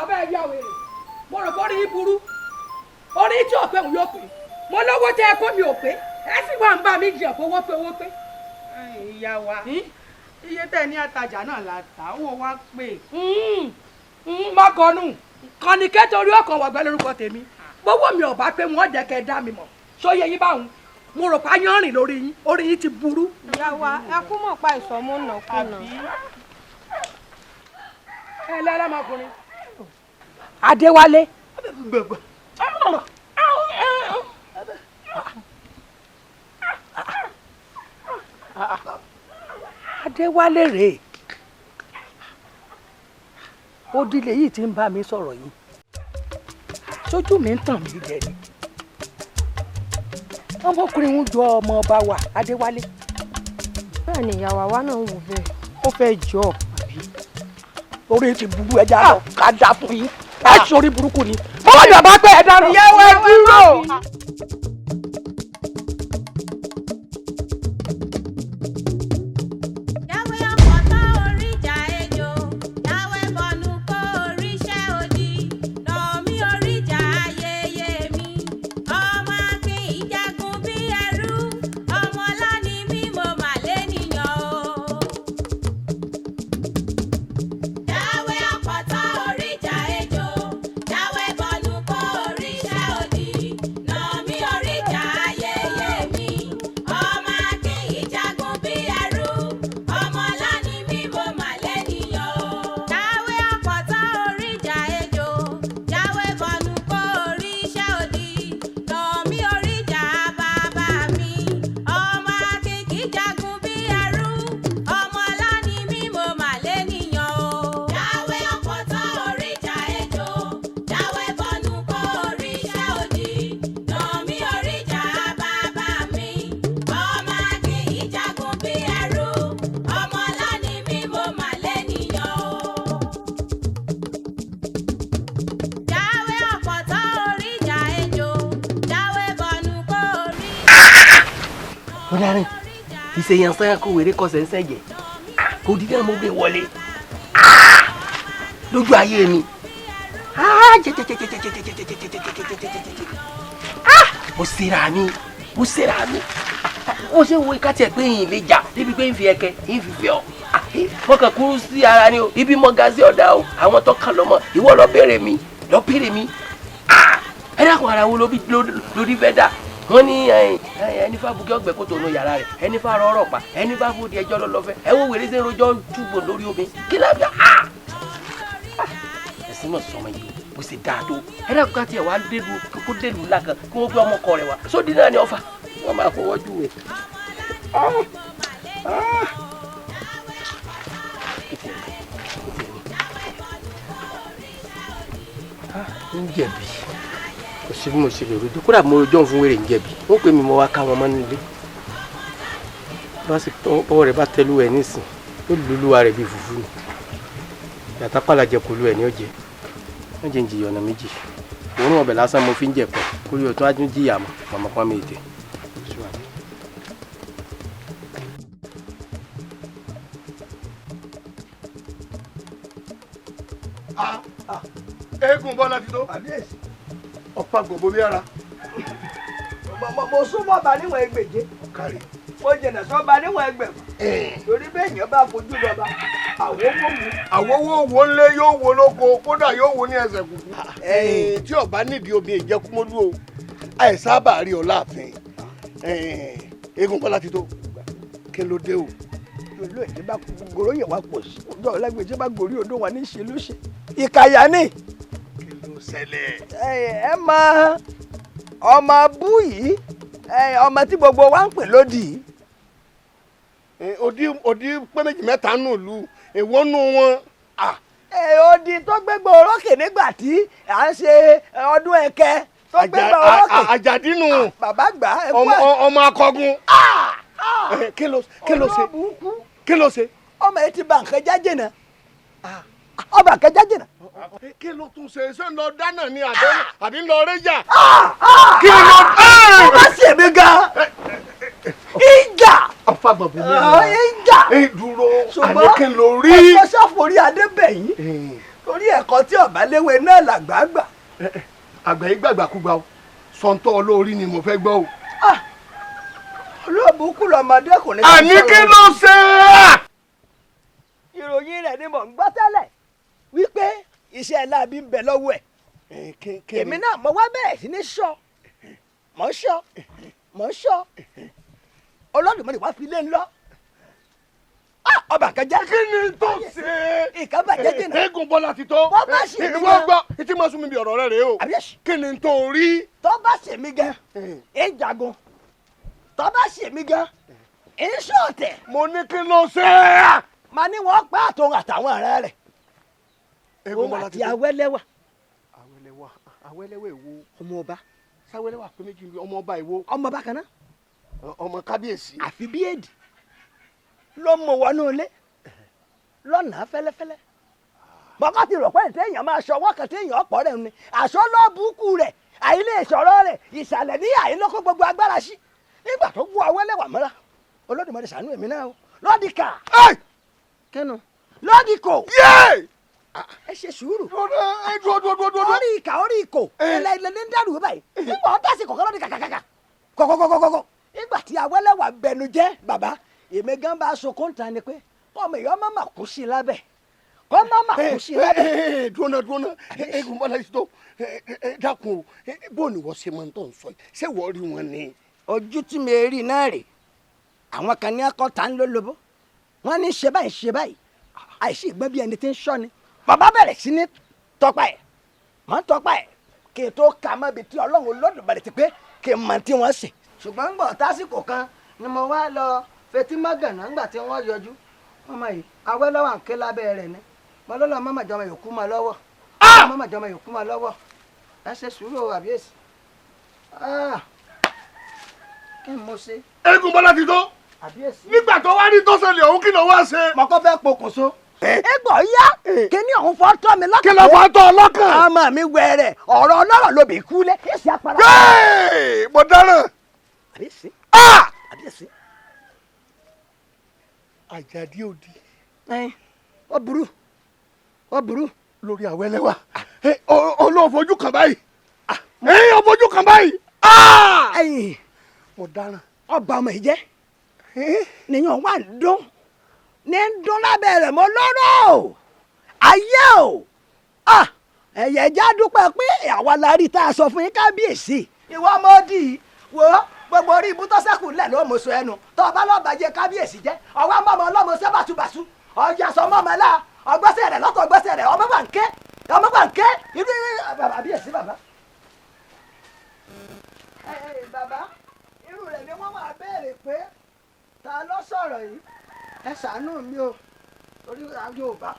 Abẹ́ ẹ̀yà wèrè, mo rò bórí yín burú, orí tí ò pé òun yóò pè, mo lówó tẹ́ ẹ kó mi ò pé, ẹ sì wà ń bá mi jìyàn pé owó pé owó pé. Ìyá wa, iye tẹ́ ní àtajà náà la tà, owó wa pé. Má kọnu kànìkẹ́ torí ọkàn wàgbẹ́ lórúkọ tèmi, gbówó mi ò bá pé wọ́n jẹ́ kẹ́ ẹ dá mi mọ̀, sóye yín báwọn, mo rò pé ayán rìn lórí yín, orí yín ti burú. Ìyá wa, ẹ kú mọ̀ pa ìsọmú nàkúnà. Ẹ lẹ́lẹ́mọkùnrin Adéwálé. Adéwálé rèé, odile yìí ti ń bá mi sọ̀rọ̀ yìí, sójú mi ń tàn mí jẹ ni. Ọmọkùnrin ń jọ ọmọ ọba wa Adéwálé. Bẹ́ẹ̀ ni ìyá wa náà wò bẹ́ẹ̀. Ó fẹ́ jọ àbí orí ti burú, ẹja lọ ká dá fún yín, ẹ sórí burúkú ni bọ́wọ́ ni bàbá pé ẹ dáná. Ìyàwó ẹ dúró. Jáwé ọ̀pọ̀tọ́ oríjà ejò, jáwé bọnu kó oríṣẹ́ odi, nà mí oríjà ayẹyẹ mi. Ọmọ akin ìjagun bí ẹrú, ọmọ ọlá ni mí mo mà lénìyàn o. Jáwé ọ̀pọ̀tọ́ oríjà ejò, jáwé bọnu kó oríṣẹ́ odi, nà mí oríjà ayẹyẹ mi. Ọmọ akin ìjagun bí ẹrú, ọmọ ọlá ni mí mo mà lénìyàn o. Jáwé ọ̀pọ̀tọ́ oríjà ejò, jáwé bọnu kó oríṣẹ́ odi, nà mí oríjà bàbá mi. Ọmọ akin kì í jagun bí ẹrú, ọmọ ọlá ni mí mo mà lénìyàn o. Jáwé ọ̀pọ̀tọ́ oríjà ejò, jáwé bọnu kó oríṣẹ́ odi, nà mí oríjà bàbá mi. Ọmọ akin kì í jagun bí ẹrú, ọmọ ọlá ni mí mo mà lénìyàn o. Jáwé ọ̀pọ̀tọ́ oríjà ejò, jáwé bọnu kó orí. Ó dárin ìṣèyàn sẹ́yìn kó wèrè kọsẹ̀ ń sẹ̀jẹ̀ kò dídá mo gbé wọlé lójú ayé mi. Mo ṣera mi, mo ṣera mi, ó ṣe wo ìka tiẹ̀ pé yìnyín lè jà débi pé ń fi ẹkẹ ń fi fẹ́ ọ, mo kàn kúrú sí ara ni o, ibi mo ga sí ọ̀dà o, àwọn tó kàn lọ́mọ ìwọ lọ béèrè mi, lọ béèrè mi. Ẹ dákun, ara wo lórí fẹ́ dà? Wọ́n ní ẹni fà bukẹ́ ọgbẹ́ kótó nu yàrá rẹ̀, ẹni fà rọrọ̀ pa, ẹni fà fòdì ẹjọ́ lọ́lọ́fẹ́. Ẹ wo wèrè ṣe ń rojọ́ túbọ̀ lórí omi kí lábíà. Ẹ̀sìn náà sọmọ yìí o, bó ṣe dáa tó. Ẹ dákun, ká tiẹ̀ wá délu kó délu ńlá kan kí wọ́n gbé ọmọ kọ rẹ̀ wá sódì náà ni ọfà wọ́n máa fọwọ́ jù wẹ̀. Ń jẹ̀bi, kò sí bí mo ṣe lè rojọ́, kódà mo rojọ́ fún wèrè ń jẹ̀bi, wọ́n pè mí mo wá ká wọn mọ́ nílé. Bá sì tọwọ́ rẹ̀ bá tẹ́lú ẹ̀ nísìn, yóò lulúwa rẹ̀ bíi fùfú ni, yàtá pàlàjẹ kò lu ẹ̀ ní ọ̀jẹ̀. Wọ́n jẹ́ ń jìyà ọ̀nà méjì, òórùn ọbẹ̀ lásán mo fi ń jẹ̀kọ́ kórí ọ̀tún ájú jìyà mọ́ màmá pọ́n mi ètè. Eégún Bọ́lá ti tó. Ọ̀pá gbogbo mi ara. Mo súnmọ́ ọba níwọ̀n ẹgbẹ̀je. Mo jìnnà sọ́ba níwọ̀n ẹgbẹ̀fà. Torí bẹ́ẹ̀ yẹn bá fojú lọ́ba, àwòwò mu. Àwòwò wo ńlé yóò wo lóko, kódà yóò wo ní ẹsẹ̀ kúkú. Tí ọba nídìí obìnrin ìjẹkúmọ́lú o, àìsábà rí ọ láàfin. Eégún Bọ́lá ti tó. Kí ló dé o? Olú ẹ̀ tí bá goróyè wa pọ̀ sí. Ọjọ́ ọ̀làgbèjì bá gorí odó wa ní ṣe lóṣè. Ìkàyà ni. Kí ló ṣẹlẹ̀? Ẹ mọ ọmọ bú yìí, ọmọ tí gbogbo wa ń pè lódì yìí. Odi pé méjì mẹ́ta nù lù, èwo nù wọn. Odi tó gbégbá orókè nígbà tí à ń ṣe ọdún ẹ̀kẹ́ tó gbégbá orókè. Àjàdí nù. Bàbá gbà ẹ kú ẹ. Ọmọ akọgun. Kí ló ṣe? Kí ló ṣe? Ọmọ yìí ti ba nǹkan jáde náà, ọba nǹkan jáde náà. Kí ló tún ṣe? Ṣé ń lọ dáná ni àbí ń lọ rẹ́jà? Kí ló. Ó bá ṣe mí gan. Ìjà. Ọ̀fàgbọ̀n bò mí. Ìjà. Dúró, àní kí n ló rí. Ọkọ ṣàforí Adébẹ̀yìn torí ẹ̀kọ́ tí ọ̀bá léwe náà làgbàgbà. Àgbà yìí gbàgbàkúgbà o, sọ̀ńtọ́ olórí ni mo fẹ́ gbọ́ o. Olóòbùkún lọmọdé kò ní. Àní kí ló ṣe é. Ìròyìn rẹ̀ ni mò ń gbọ́ tẹ́lẹ̀ wípé iṣẹ́ láabi ń bẹ lọ́wọ́ ẹ̀. Èmi náà mo wá bẹ̀rẹ̀ sí ní sọ, mò ń sọ, mò ń sọ. Olódùmarè wá fi lé ńlọ. Ọba kan jẹ́. Kí ni tó ṣe? Ìkan bàjẹ́ jìnnà. Eégún Bọ́lá ti tó. Bọ́ bá ṣe mí Ìwọ gan. gbọ́, etí máa sún mi bí ọ̀rọ̀ rẹ rèé o. Kí ni tó rí? Tó bá ṣe mí gan, ń jagun. Tó bá ṣe mí gan, ń ṣọ̀tẹ̀. Mo ní kí ló ṣe é? Màá ní wọ́n pa àtòun àtàwọn ọ̀rẹ́ rẹ̀. Eégún Òun Bọ́lá àti ti tó. Awẹ́lẹ́wà. Awẹ́lẹ́wà, Awẹ́lẹ́wà èwo? Ọmọ ọba. Sáwẹ́lẹ́wà pé méjì ni, ọmọ ọba èwo? Ọmọ ọba kan náà. Ọmọ kábíyèsí. Àfi bí èdè ló mú wọnú ilé lọ́nà fẹ́lẹ́fẹ́lẹ́. Bọ́kọ́ ti rò pé téèyàn máa ṣọwọ́ kan téèyàn ọ̀pọ̀ rẹ̀ ni àṣọ lọ́ọ̀bùkù rẹ̀, àìlè ìṣọ̀rọ̀ rẹ̀ ìsàlẹ̀ ní àìlọ́kọ́ gbogbo agbára sí. Nígbà tó gbọ́ Awẹ́lẹ́wà mọ́ra, Olódùmarè ṣàánú èmi náà o. Lọ́ọ̀dì kà. Kẹ́nu lọ́ọ̀dì kò. Ẹ ṣe sùúrù. Orí ìkà orí ìkò ẹlẹ́lẹ́ ní dàrú báyìí. Nígbà wọn dásì kọ̀ọ̀kan lọ́ọ̀dì kàkàkàkà kọ̀kọ̀kọ̀kọ̀kọ̀. Nígbà tí Awẹ́lẹ́wà bẹnu jẹ́ bàbá, èmi gan bá sunkún ta ni pé kọ́mọ ìyá ọmọ mà kú sí i lábẹ́, kọ́ má mà kú sí i lábẹ́. Dúnà dúnà, Eégún Bọ́lá ti tó, dákun o, bó ni wọ́n ṣe máa ń tọ̀ ń sọ yìí? Ṣé wọ́n rí wọn ni? Ojú tí mi rí náà rè, àwọn kan ní akọ ta ń ló lobó, wọn ní ṣe báyìí ṣe báyìí, àìsí ìgbọ́n bí ẹni tí ń ṣọ́ ni. Bàbá bẹ̀rẹ̀ sí ní tọpa ẹ̀, mọ̀ ń tọpa ẹ̀ kí n tó ka mọ́ ibi tí Ọlọ́run Olódùmarè ti pé kí n mọ̀ tí wọ́n ṣe. Ṣùgbọ́n ń gbọ́ tásìkò kan ni mo wá lọ fetí mọ́gànnà ńgbà tí wọ́n yọjú ọmọ yìí, Awẹ́lẹ́wà ń ké lábẹ́ rẹ̀ ni mo lọ́lọ́ mọ́mọ́ jọmọ yòókù mọ́ lọ́wọ́, mọ́mọ́ jọmọ yòókù mọ́ lọ́wọ́. Ẹ ṣe sùúrù o, àbíyèsí. Kí n mo ṣe. Eégún Bọ́lá ti tó. Àbíyèsí. Nígbà tó wá ní tó ṣẹlẹ̀ ọ̀hún, kí ló wá ṣe? Mo kọ́ fẹ́ pokùnso. Egbò yá kíní ọ̀hún fọ́ tọ́ mi lọ́kàn. Kí ló fọ́ tọ́ ọ lọ́kàn? Ọmọ mi wẹ̀rẹ̀ ọ̀rọ̀ ọlọ́rọ̀ lóbi kú lé. Èsì apara. Mo dáràn. Àbíyèsí. Àbíyèsí. Àjàdí òdì. Ó burú, ó burú. Lórí Awẹ́lẹ́wà, olóòfojú kan báyìí, òfojú kan báyìí. Mo dáràn. Ọba ọmọ yìí jẹ́ nìyẹn wà ń dún ní ń dún lábẹ́ rẹ̀ mọ́ lọ́rọ̀ o, ayé o, ẹ̀yẹ̀ ẹja dúpẹ́ pé àwa la rí tá a sọ fún yín kábíyèsí. Ìwọ ọmọ òdì yìí wo gbogbo orí ibú tó sẹ́kù lẹ̀ ló mọ̀ sọ ẹnu tó o bá lọ́ọ́ bàjẹ́ kábíyèsí jẹ́, ọwọ́ mọ́mọ́ ọlọ́mọ ṣẹ́ bàṣubàṣu, ọjà sọ mọ́mọ́ ẹ̀ la ọgbọ́sẹ̀ rẹ̀ lọ́tọ̀ ọgbọ́sẹ̀ rẹ̀, ọmọ bá ń ké, ọmọ bá ń ké irú àbíyèsí bàbá. Bàbá, irú rẹ̀ ni wọ́n máa béèrè pé ta ló sọ̀rọ̀ yìí? Ẹ ṣàánú mi o, torí Yorùbá,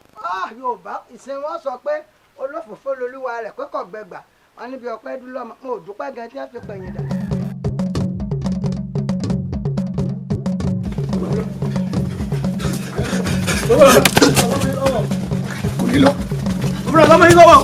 Yorùbá ìsìn wọn sọ pé olófòfó lolúwa rẹ̀ pé kò gbẹgbà wọn níbi ọpẹ́ dúlọ́mọ, mo ò dúpẹ́ gan tí wọ́n fi pẹ̀yìn dà. Kò ní lọ. Òbúrò lọ́mọ yín lọ́wọ́.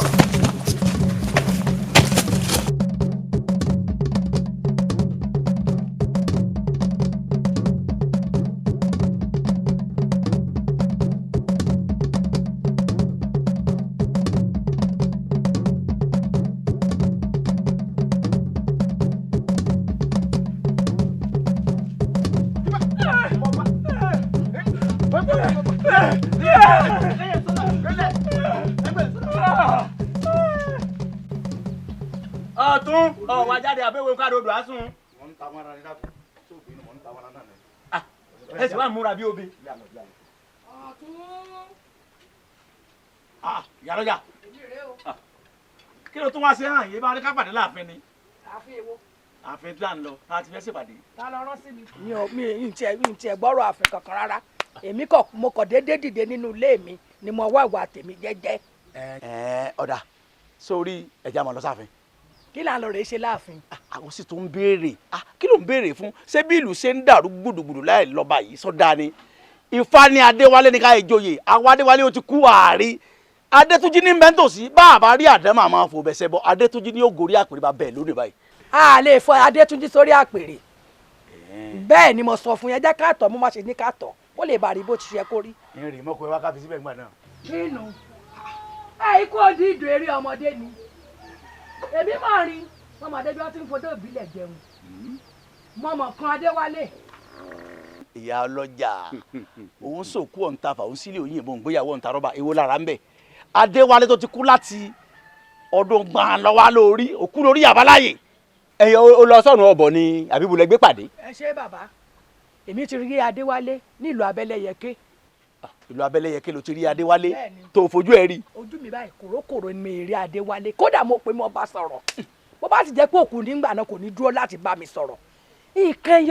Ọ̀tún ọ̀wá jáde àbẹ̀wò káàdó odò àsùn. Ẹ sì wá múra bí obì. Ìyálọ́jà, kí ló tún wá sí hàn yìí? Bá rí ká pàdé láàfin ni. Ààfin èwo? Ààfin tí à ń lọ láti fẹ́ ṣèpàdé. Ta ló rán sí mi? Mi ò mi ì tiẹ̀ gbọ́rọ̀ ààfin kankan rárá. Èmi kọ̀ mo kọ̀ déédéé dìde nínú ilé mi ni mo wá ìwà tèmi jẹ́jẹ́. Ọ̀dà sórí ẹja mọ̀ lọ sáàfin. Kí là ń lọ rèé ṣe láàfin? Àwọn sì tún ń béèrè, kí ló ń béèrè fún? Ṣé bí ìlú ṣe ń dàrú gbùdùgbùdù láì lọ́ba yìí sọ́dá ni? Ifá ní Adéwálé ní ká ìjòyè àwọn Adéwálé ó ti kú àárí Adétúnjí ní bẹ́ńtòsí bá a bá rí àdámà máa fò bẹ́sẹ̀ bọ́ Adétúnjí ní ògòrí àpèrè bá bẹ́ẹ̀ lónìí báyìí. A lè fọ Adétúnjí sórí àpèrè. Bẹ́ẹ̀ ni mo sọ fún yẹn, jẹ́ ká tọ̀, mo má ṣe ní ká tọ̀ kó lè bá rí bó ti ṣe kó rí. Ìrìn mọ́kọ ẹ wá ká fi síbẹ̀ ńgbà náà. Nínú ẹ ikú òdì ìdò eré ọmọdé ni èmi máa rin mọmọdé bí wọ́n ti ń fọdọ ìbílẹ̀ jẹun mọmọ kan Adéwálé. Ìyá ọlọ́jà òun sòkú ọ̀ǹtafà òun sílé òyìnbó òǹgbéyàwó ọ̀ǹta rọ́bà èwo lára ń bẹ̀. Adéwálé tó ti kú láti ọdún gbọ̀n lọ́wọ́ lórí òkú lórí àbáláyé. Ẹ̀yin o lọ sọ́run ọ̀bọ̀ ni àbíbulẹ̀ gbé pàdé. Ẹ ṣé bàbá, èmi ti rí Adéwálé nílùú Abẹ́lẹ́yẹké. Ìlú Abẹ́lẹ́yẹké ló ti rí Adéwálé tó fojú ẹ rí. Ojú mi báyìí kòrókòrò ni mi rí Adéwálé, kódà mo pè mo bá sọ̀rọ̀, bó bá sì jẹ́ pé òkú nígbà náà kò ní dúró láti bá mi sọ̀rọ̀. Nǹkan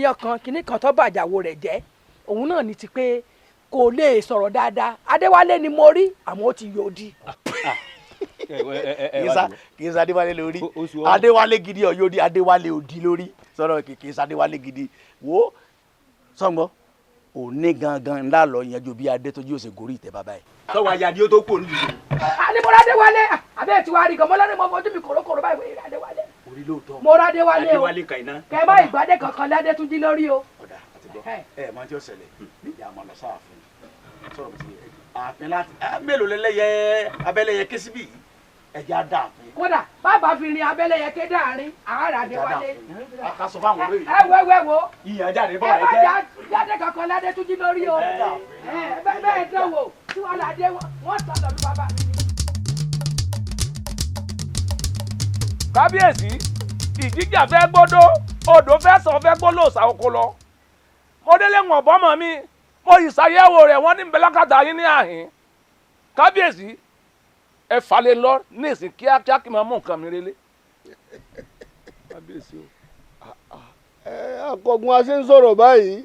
yọ kan kìnnì kan tó bàjáwo rẹ̀ jẹ́ òun náà ní ti pé kò lè sọ̀rọ̀ dáadáa. Adéwálé ni mo rí àmọ́ ó ti yòdì. Kì í ṣe Adéwálé lórí Adéwálé gidi ọ̀yọ́dí Adéwálé òdì lórí sọ̀rọ̀ kì í ṣe Adéwálé gidi wo sọ̀ngbọ́n òní gangan ńlá lọ yanjú bí Adétúnjí ó ṣe gorí ìtẹ́ bàbá ẹ̀. Sọ̀wọ́ àyàdí ó tó kú òní dùdú. Àníbọ̀lá Adéwálé àbẹ́ ẹ̀ tí wàá rí gan mọ́lá ni mo fojú mi kòrókòrò báyìí wọ́n rí Adéwálé. Orí lóòótọ́. Mo rá Adéwálé o. Adéwálé kàìná. Kẹ má ìgbádé kankan ládétúnjí lórí o. Ọ̀dà àti gbọ́ ẹ máa tí ó ṣẹlẹ̀ níjà máa lọ sáàfin sọ̀rọ̀ mi sí ààfin láti mélòó lẹ́lẹ́yẹ Abẹ́lẹ́yẹké ké síbí yìí ẹja dá ààfin. Kódà bàbá fi rin Abẹ́lẹ́yẹké dáàrin àárà Adéwálé. Ká sọ fáwọn olóyè. Ẹ wo ẹ wo. Ìyàn jáde bọ́ ẹ ẹ jẹ́. Ẹ má jáde kankan ládétúnjí lórí o. Ẹ bẹ́ẹ̀ dán wò tí wọ́n là dé wọ́n sọ lọ́dún bàbá mi. Kábíyèsí, ìjíjà fẹ́ gbọ́dọ̀ odò fẹ́ sọ fẹ́ gbọ́ lóòsà oko lọ. Mo délé wọn bọ́mọ mi, mo yìí ṣàyẹ̀wò rẹ̀ wọ́n ní bẹ́lákàtà yín ní àhín. Kábíyèsí, ẹ falẹ̀ lọ ní ìsìn kíákíá kí n máa mú nǹkan mi relé. Kábíyèsí o. Ẹ akọgun a ṣe ń sọ̀rọ̀ báyìí,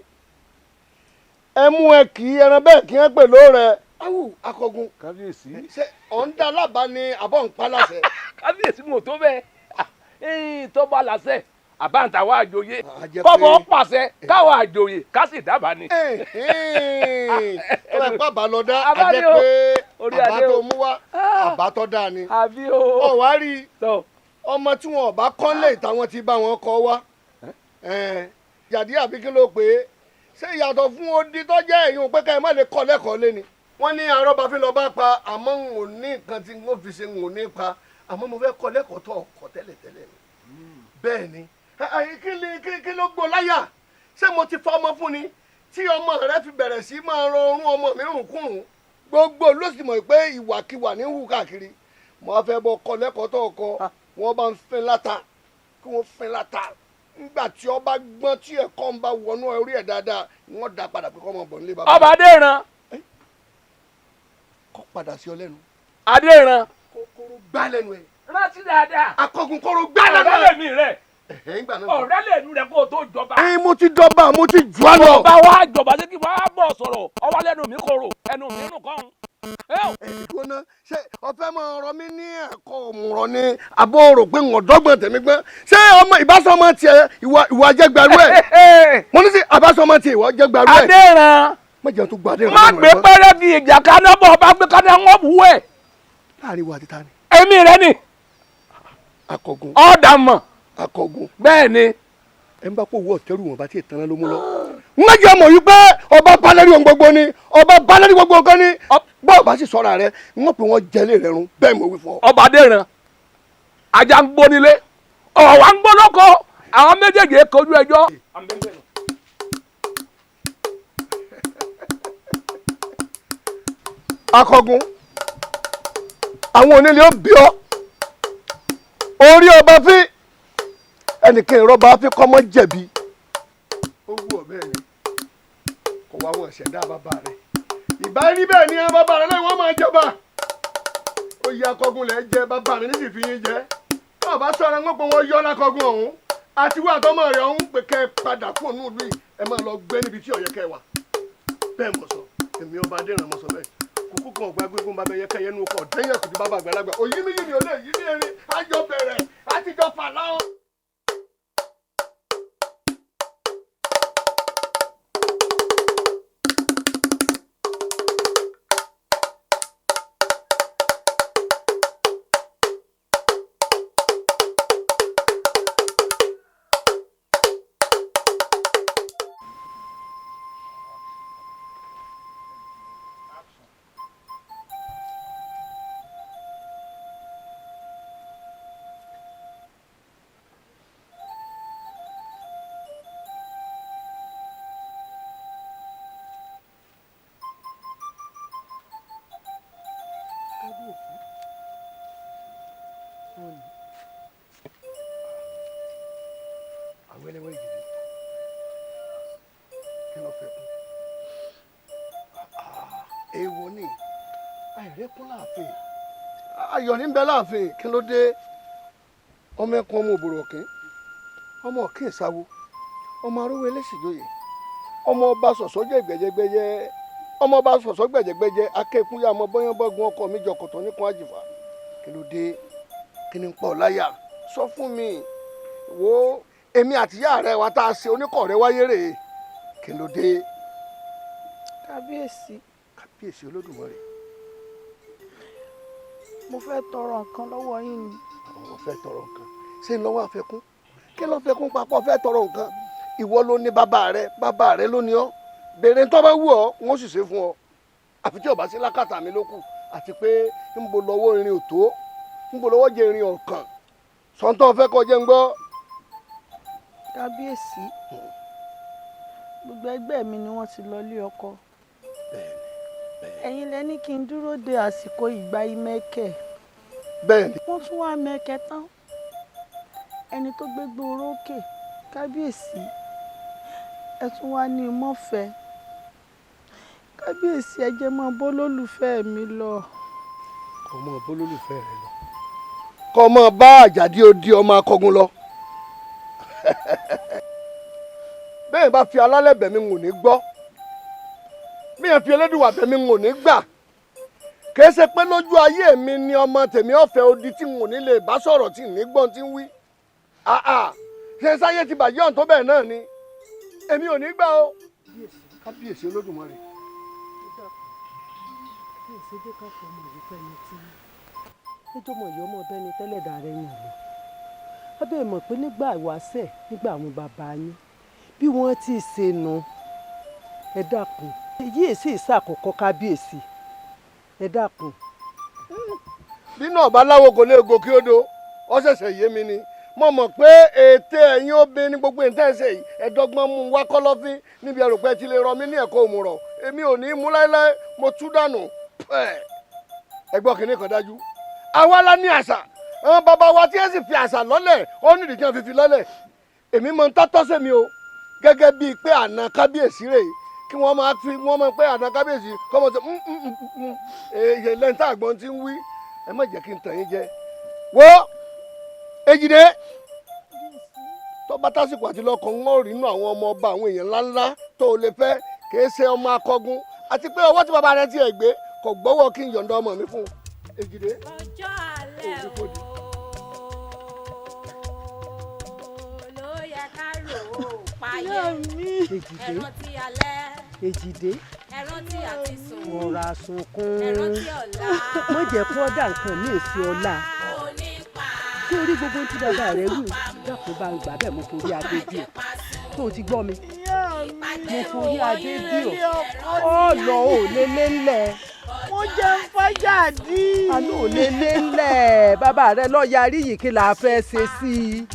ẹ mú ẹ kì í ẹran bẹ́ẹ̀ kí wọ́n pè lóore. Awu akọgun. Kábíyèsí. Ṣé ọ̀ ń dá lábàá ni àbọ̀ ń pa láṣẹ? Kábíyèsí mo tó bẹ́ẹ̀ tó bá láṣẹ àbáǹtàwọ̀ àjòyè kọ́mọ pàṣẹ káwọn àjòyè ká sì dábàá ni. Tó bá bàbá lọ dá àjẹ́ pé àbá tó mú wá àbá tó dáa ni. Ọ̀ wá rí ọmọ tí wọn bá kọ́ lè táwọn ti bá wọn kọ́ wá. Jàdí àbí kí ló pé ṣé ìyàtọ̀ fún odi tó jẹ́ èyí pé ká ẹ má lè kọ́ lẹ́kọ̀ọ́ lé ni. Wọ́n ní arọ́bàfin lọ́ọ́ bá pa àmọ́ n ò ní nǹkan tí n ò fi ṣe n ò ní pa àmọ́ mo fẹ́ kọ́ lẹ́kọ̀ọ́ tó ọkọ̀ tẹ́lẹ̀tẹ́lẹ̀ ni. Bẹ́ẹ̀ ni kí ló gbó láyà ṣé mo ti fa ọmọ fún ni tí ọmọ rẹ fi bẹ̀rẹ̀ sí máa ran orún ọmọ mi rùn kúrùn gbogbo ló sì mọ̀ pé ìwàkiwà ní hù káàkiri. Mo á fẹ́ bọ kọ́ lẹ́kọ̀ọ́ tó ọkọ̀ wọ́n bá ń fin láta kí wọ́n fin láta nígbà tí ọba gbọ́n tí ẹ̀kọ́ ń bá wọnú orí ẹ̀ dáadáa wọ́n dá padà pé kọ́ ọmọ bọ̀ nílé bàbá. Ọba Adéran. Kọ́ padà sí ọ lẹ́nu. Adéran. Kóró gbá lẹ́nu ẹ̀. Rántí dáadáa. Akọgun kóró gbá lẹ́nu ẹ̀. Ọ̀rẹ́ lèmi rẹ̀. Ọ̀rẹ́ lèmi rẹ̀ kó o tó jọba. Ẹ mo ti dọ́ba mo ti jù á lọ. Ọba wa jọba ṣé kí wọ́n á bọ̀ sọ̀rọ̀ ọwọ́ lẹ́nu mi kóró ẹnu mi rùn kọ́hún. Ìgbóná ṣé ọ̀fẹ́ máa rọ mí ní ẹ̀kọ́ òmùrọ̀ ni àbó rò pé ń ọ̀dọ́gbọ̀n tèmi gbọ́n ṣé ọmọ ìbásọmọ tiẹ̀ ìwà jẹ́gbàrú ẹ̀ mo ní sí àbásọmọ tiẹ̀ ìwà jẹ́gbàrú ẹ̀. Adéran. Má jẹun tó gba Adéran. Má gbé pẹ́rẹ́gì ìjà kaná bọ̀ ọba gbé kaná wọ́n bù ẹ̀. Láàrin wa àti ta ni. Èmi rẹ ni. Akọgun. Ọ̀dà mọ̀. Akọgun. Bẹ́ẹ̀ ni. Ẹ ń bá kó owó ọ̀tẹ́rù wọn bá tí ì tanná ló mú lọ. Ń jẹ́ mọ̀ wípé ọba balẹ̀rí ohun gbogbo ni ọba balẹ̀rí gbogbo nǹkan ni bọ́ọ̀ bá sì sọ̀rọ̀ rẹ wọ́n pè wọ́n jẹ́lé rẹ run bẹ́ẹ̀ mo wí fún ọ. Ọba Adéran ajá ń gbó nílé ọ̀wá ń gbó lóko àwọn méjèèjì kojú ẹjọ́. Akọgun àwọn onílé ó bí ọ orí ọba fín ẹnìkan ìrọba fín kọ́ mọ́ jẹ̀bi. Ó wù ọ bẹ́ẹ̀ ni kò wá wọn ṣẹ̀dá bàbá rẹ̀ ìbá rí bẹ́ẹ̀ ni bàbá rẹ̀ náà wọ́n máa jọba. Ó yẹ akọgun lẹ̀ jẹ bàbá rẹ̀ nísì fi yín jẹ bàbá sọ̀rọ̀ wọn pé wọ́n yọ lákọgun ọ̀hún àti wọ́n àtọmọ rẹ̀ ọ̀hún pé kẹ́ ẹ padà kúrò ní ìlú yìí ẹ máa lọ gbé níbi tí ó yẹ kẹ́ ẹ wà. Bẹ́ẹ̀ mo sọ èmi ọba Adéran mo sọ bẹ́ẹ̀ kókó kan ọ̀gbá gbégbó bàbá yẹ kẹ́yẹ nù ọkọ̀ dẹ́yẹ̀ kùtù bàbá àgbàlagbà òyí mi yìí mi ò lè yí mi erin àjọ bẹ̀rẹ̀ àtijọ́ fà láwọn. Èèwọ̀ ni àìrẹ́kún láàfin, ayọ̀ ní bẹ láàfin. Kí ló dé? Ọmọ ẹkùn, ọmọ òbòrò ọ̀kín, ọmọ ọ̀kín ìsáwo, ọmọ arówó eléṣìjòyè, ọmọ ọba sọ̀sọ́ jẹ́ gbẹ̀jẹ̀gbẹ̀jẹ̀, ọmọ ọba sọ̀sọ́ gbẹ̀jẹ̀gbẹ̀jẹ̀ akẹ́kúnyà, ọmọ bọ́yánbọ́gun ọkọ mi jọkọ̀tọ̀ níkun àjìfà. Kí ló dé? Kí ni ń pọ̀ láyà? Sọ fún mi. Wo èmi àtìyá rẹ wa tá a ṣe oníkọ̀ rẹ wáyé rèé. Kí ló dé? Kábíyèsí. Kábíyèsí Olódùmarè. Mo fẹ́ tọrọ nǹkan lọ́wọ́ yín ni. Àwọn fẹ́ tọrọ nǹkan, ṣé ń lọ́wọ́ àfẹ́kún? Kí ló fẹ́ kún papọ̀? Fẹ́ tọrọ nǹkan, ìwọ ló ní bàbá rẹ, bàbá rẹ ló ní ọ. Béèrè tó bá wù ọ́, wọ́n sì ṣe fún ọ, àfi tí ó bá sí lákàtà mi ló kù. Àti pé ń bo lọ́wọ́ irin ò tó, ń bo lọ́wọ́ jẹ irin ọ̀kan sọ̀ńtọ́ fẹ́ kọjá ń gbọ́. Kábíyèsí, gbogbo ẹgbẹ́ mi ni wọ́n ti lọ lé ọkọ. Ẹ̀yin lẹ ní kí n dúró de àsìkò ìgbà ìmẹ̀kẹ̀. Bẹ́ẹ̀ni. Wọ́n tún wá mẹ̀kẹ̀ tán, ẹni tó gbégbé orókè, kábíyèsí, ẹ tún wá ní mọ́fẹ́. Kábíyèsí, ẹ jẹ́ máa bọ́ lólùfẹ́ mi lọ. Kò mọ bó lólùfẹ́ rẹ lọ, kò mọ bá Àjàdí odi ọmọ akọgun lọ. Bẹ́ẹ̀ bá fi alálẹ̀ bẹ̀ mí, n ò ní gbọ́. Bí yẹn fi Elédùwà bẹ̀ mí, n ò ní gbà. Kìí ṣe pé lójú ayé mi ni ọmọ tèmi ọ̀fẹ́ odi tí n ò ní lè bá sọ̀rọ̀, tí n ní gbọ́n tí ń wí. Ṣe sáyé ti bàjẹ́ ọ̀n tó bẹ́ẹ̀ náà ni? Èmi ò ní gbà o. Kábíyèsí Olódùmarè. Nítorí ọmọ yìí, ọmọ ọbẹ̀ ni tẹ́lẹ̀ dà rẹ̀ yàn lọ. Abẹ́ mọ̀ pé nígbà ìwáṣẹ̀, nígbà àwọn bàbá yín, bí wọ́n ti ṣe nù. Ẹ dákun, èyí èsì ìsàkọ́kọ́, kábíyèsí, ẹ dákun. Bínú ọba láwo kò lè gòkè odò. Ó ṣẹ̀ṣẹ̀ yé mi ni. Mo mọ̀ pé ète ẹ̀yin obìnrin ní gbogbo ìtẹ́sẹ̀ yìí. Ẹ̀dọ́gbọ́n mú un wá kọ́lọ́fín níbi ẹ̀rù pé ti lè rọ mí ní ẹ̀kọ́ òmùrọ̀. Èmi ò ní í mú láéláé. Mo tú dànù. Ẹ gbọ́ kínní kan dájú: àwa la ní àṣà. Àwọn bàbá wa tí ẹ sì fi àṣà lọ́lẹ̀, ó nídìí tí wọ́n fi fi lọ́lẹ̀. Èmi mọ̀ ń tọ́tọ́ sẹ́mi o, gẹ́gẹ́ bíi pé àna kábíyèsí rèé, kí wọ́n máa fi wọ́n máa pé àna kábíyèsí kọ́ mọ̀ sí èyí lẹ́ńtà àgbọ̀n tí ń wí. Ẹ má jẹ́ kí n tàn yín jẹ. Wo Ejide, tó bá tásìkò àti lọ́kàn, ń rí inú àwọn ọmọ ọba, àwọn èèyàn ńláńlá tó o lè fẹ́. Kìí ṣe ọmọ akọgun, àti pé ọwọ́ tí bàbá rẹ ti ẹ̀ gbé kò gbọ́wọ́ kí n yọ̀ǹda ọmọ mi fún un. Ejide. Ọjọ́ alẹ́ o ló yẹ ká rò ó payé. Ẹ rántí alẹ́. Èjìdé. Ẹ rántí àti sùn. Rọra sunkún. Ẹ rántí ọ̀la. Má jẹ́ kó dà nǹkan ní èsì ọ̀la kí orí gbogbo tí bàbá rẹ wù. Dákun, bá ń gbà bẹ́ẹ̀. Mo forí adé bí o tó o ti gbọ́ mi. Mo forí adé bí o. Ọ lọ ò lélẹ̀ ńlẹ̀. Mo jẹun fájà dí. Àlọ́ ò lélẹ̀ ńlẹ̀. Bàbá rẹ lọ́ọ́ yarí yìí. Kí la fẹ́ ṣe sí i?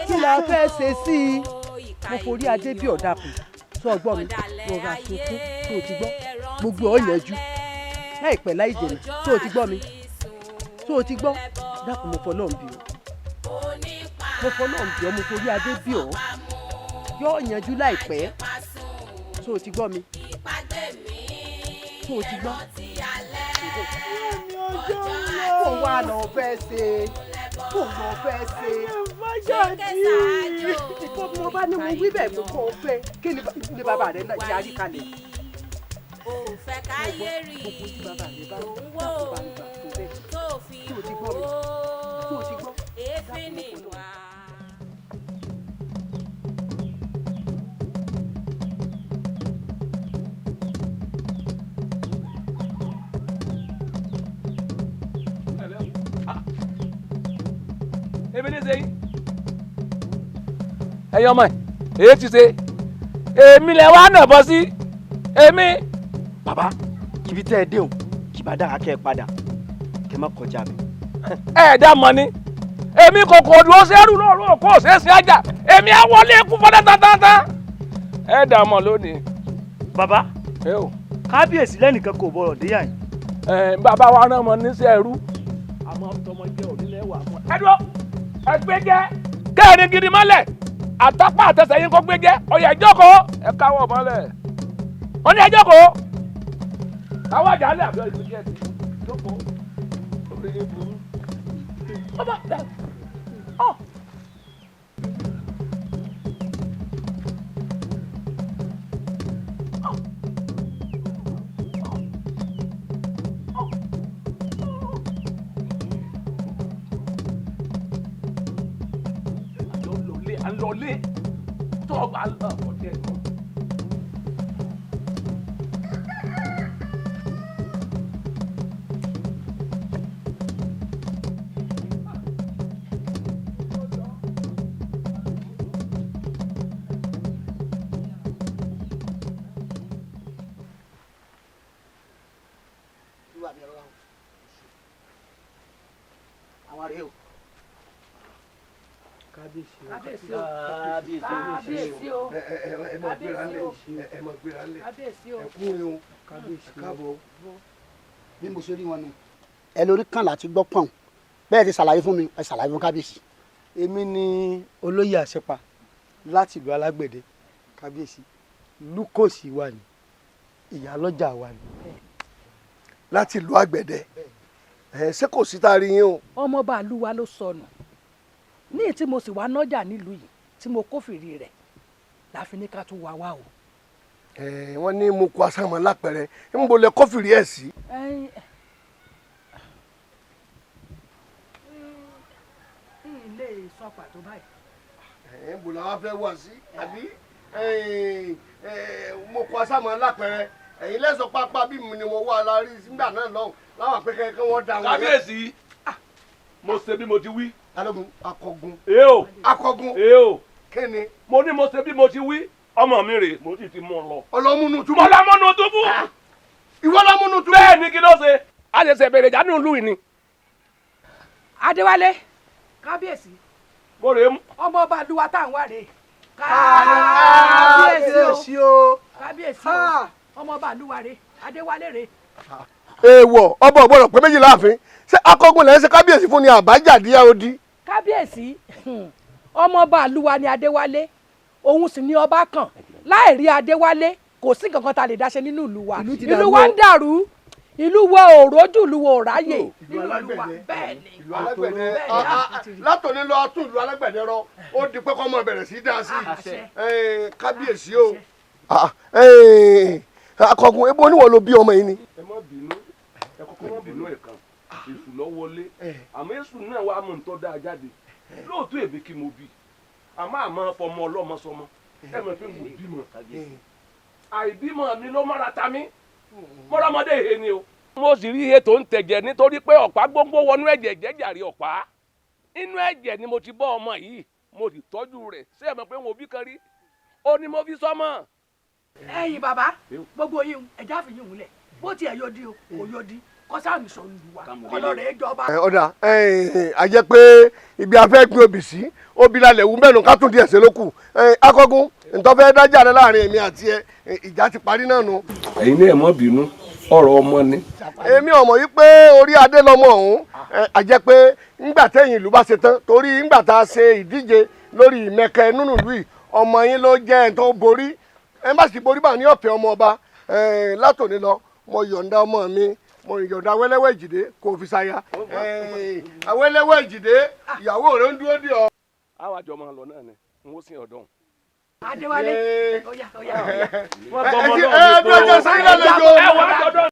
Kí la fẹ́ ṣe sí i? Mo forí adé bí ọ̀dà kù tó o gbọ́ mi. Rọra sunkún tó o ti gbọ́. Gbogbo ọ̀ yẹn ju láìpẹ́ láì jìnnà. Tó o ti gbọ́ mi, tó o ti gbọ́, dákun, mo fọlọ́run bí ọ, mo fọlọ́run bí ọ, mo forí adé bí ọ. Yóò yanjú láìpẹ́. Tó o ti gbọ́ mi, tó o ti gbọ́. Kó wá lọ fẹ́ ṣe, kó lọ fẹ́ ṣe. Kó mo bá ní mo wí bẹ́ẹ̀ pé kó o fẹ́ kí ni bàbá rẹ̀ yarí kalẹ̀. Ò fẹ́ káyé rí òun wò tó fi wò ó, èéfín ni wà. Èmi ní sẹ́yìn ẹ̀yin ọmọ ẹ̀ èyí ti ṣe èmi lẹ̀ wá nà bọ́ sí èmi. Bàbá, ibi tẹ́ ẹ dé òun kì bá dára kẹ́ ẹ padà, kẹ́ ẹ má kọjá mi. Ẹ dá mọ ni èmi kò kò dúró sẹ́rù lọ́rùn kò ṣeé ṣe ajá. Èmi á wọlé kú fọdá tántán. Ẹ dá mọ lónìí. Bàbá, kábíyèsí lẹ́nìkan kò bọ̀rọ̀ dé yàn. Ẹ bàbá wa rán ọmọ níṣẹ́ ẹrú àmọ́ tọmọ jẹ́ ònílẹ̀ wà mọ́. Ẹ dúró, ẹ gbé jẹ́ kẹ́rin gidi mọ́lẹ̀, àtàpá àtẹsẹ̀ yín kó gbé jẹ́. Ọ̀yà ìjókòó, ẹ káwọ́ mọ́lẹ̀. Wọ́n ní ẹ jókòó. Káwá jálẹ̀ àbí ọ̀sẹ̀ jẹ́ ti jókòó. Orí yín burú. Ọba ọ. À ń lọlé tó ọgbà ọ̀tẹ̀ ẹ̀kọ́. Àwọn rèé o. Kábíyèsí o. Kábíyèsí o. Ẹ mọ̀ gbéra ńlẹ̀, ẹ mọ̀ gbéra ńlẹ̀. Kábíyèsí o. Ẹ kú orin o. Kábíyèsí o. Káàbọ̀. Bí mo ṣe rí wọn nù. Ẹ lórí kan láti gbọ́ pọ̀n bẹ́ẹ̀ ti ṣàlàyé fún mi, ẹ ṣàlàyé fún kábíyèsí. Èmi ni olóyè àṣepa láti ìlú alágbẹ̀dẹ. Kábíyèsí, lúkòsì wa ni, ìyálọ́jà wa ni. Láti ìlú àgbẹ̀dẹ, ẹ ṣé kò sí tá a rí yín o. Ọmọọba àlúwa ló sọnù ní tí mo sì wá nọ́jà nílùú yìí tí mo kófìrí rẹ̀ láfi ní ká tún wá wá o. Ẹ wọ́n ní mo kó asámọ lápẹẹrẹ ń bolẹ̀ kófìrí ẹ̀ sí. Ilé sọ pàtó báyìí. Ẹ ń bò làwọn fẹ́ wá sí àbí mo kó asámọ lápẹẹrẹ ẹ̀yin lẹ́sọ̀ pápá bí mi ni mo wá la rí nígbà náà lọ́hùn láwọn àpẹkẹ kí wọ́n dá wọn. Kábíyèsí, mo ṣe bí mo ti wí. Alógun akọgun. Ee o. Akọgun. Ee o. Kíni. Mo ní mo ṣe bí mo ti wí. Ọmọ mi rè mo sì ti mú un lọ. Ọlọ́múnú túbú. Mo lọ́múnú túbú. Ìwọ lọ́múnú túbú. Bẹ́ẹ̀ ni kí ló ṣe? A ṣẹ̀ṣẹ̀ bẹ̀rẹ̀ ìjà nínú ìlú yìí ni. Adéwálé, kábíyèsí. Mo rè é mú. Ọmọ ọba àlúwa tá à ń wá rèé. Kábíyèsí o. Kábíyèsí o. Ọmọ ọba àlúwa rèé. Adéwálé rèé. Èèwọ̀, ọba ò gbọ́dọ̀ pé méjì láàfin. Ṣé akọgun lẹ́ ń ṣe kábíyèsí fún ni àbájáde odi? Kábíyèsí, ọmọọba àlúwa ni Adéwálé, òun sì ni ọba kan. Láì rí Adéwálé kò sí nǹkan kan tá a lè dáṣe nínú ìlú wa. Ìlú wa ń dàrú, ìlú wa ò rójú, ìlú wa ò ráyè. Ìlú alágbẹ̀dẹ, ìlú alágbẹ̀dẹ látòní lọ tún ìlú alágbẹ̀dẹ rọ, ó di pé kọ́ mọ bẹ̀rẹ̀ sí dáa sí i. Kábíyèsí o. Akọgun, ebo oníwọ̀ ló bí ọmọ yìí ni. Ẹ má bínú, ẹ kọ́kọ́ má bínú ẹ̀ kan. Èṣù lọ wọlé, àmọ́ èṣù náà wàá mú ntọ́ dáa jáde. Lóòótọ́ èmi kí mo bí, àmọ́ àmọ́ fọmọ ọlọ́mọ sọmọ, ẹ mọ̀ pé mo bímọ. Àìbímọ mi ló mọ́ra ta mí, mọ́rọ́mọdé ihe ni o. Mo sì rí ihe tó ń tẹ̀jẹ̀ nítorí pé ọ̀pá gbogbo wọnú ẹ̀jẹ̀ jẹ́jàre ọ̀pá. Inú ẹ̀jẹ̀ ni mo ti bọ́ ọmọ yìí, mo sì tọ́jú rẹ̀. Ṣé ẹ mọ̀ pé mo bí kan rí? Ó ní mo fi sọ́mọ. Ẹ̀yin bàbá, gbogbo yín ẹja fi yín wúlẹ̀, bó tiẹ̀ yóò di o, kò yóò di. Kọ́sáàmì sọ̀rọ̀ wa ọlọ́rẹ̀ ìjọba. Ọ̀dà a jẹ́ pé ibi afẹ́ gbin obì sí obì lálẹ́ wú mẹ́nu ká tún díẹ̀ sí lókù. Akọgun, ntọ́ fẹ́ dájà rẹ láàrin èmi àti ẹ, ìjà ti parí náà nu. Ẹ̀yin náà ẹ má bínú, ọ̀rọ̀ ọmọ ni. Èmi ò mọ̀ yí pé orí adé lọmọ ọ̀hún, a jẹ́ pé ńgbà tẹ̀yìn ìlú bá ṣe tán, torí ńgbà tá a ṣe ìdíje lórí ìmẹ̀kẹ́ nínú ìlú yìí, ọmọ yín ló jẹ́ ẹ̀ tó borí. Ẹ má sì borí bá ní ọ̀fẹ́ ọmọ ọba. Látòní lọ, mo yọ̀ǹda ọmọ mi, mo yọ̀ǹda Awẹ́lẹ́wẹ́ Ìjìdé kò fi ṣaya. Awẹ́lẹ́wẹ́ Ìjìdé, ìyàwó rẹ̀ ń dúró dè ọ́. Àwọn àjọ máa lọ náà ni, n ó sin ọ̀dọ́. Adéwálé, óyá óyá óyá. Wọ́n gbọ́ ọmọ Ẹ náà ẹ bí ọjọ́ sẹ́yìn lálejò. Ẹ wà á jọ̀dọ̀.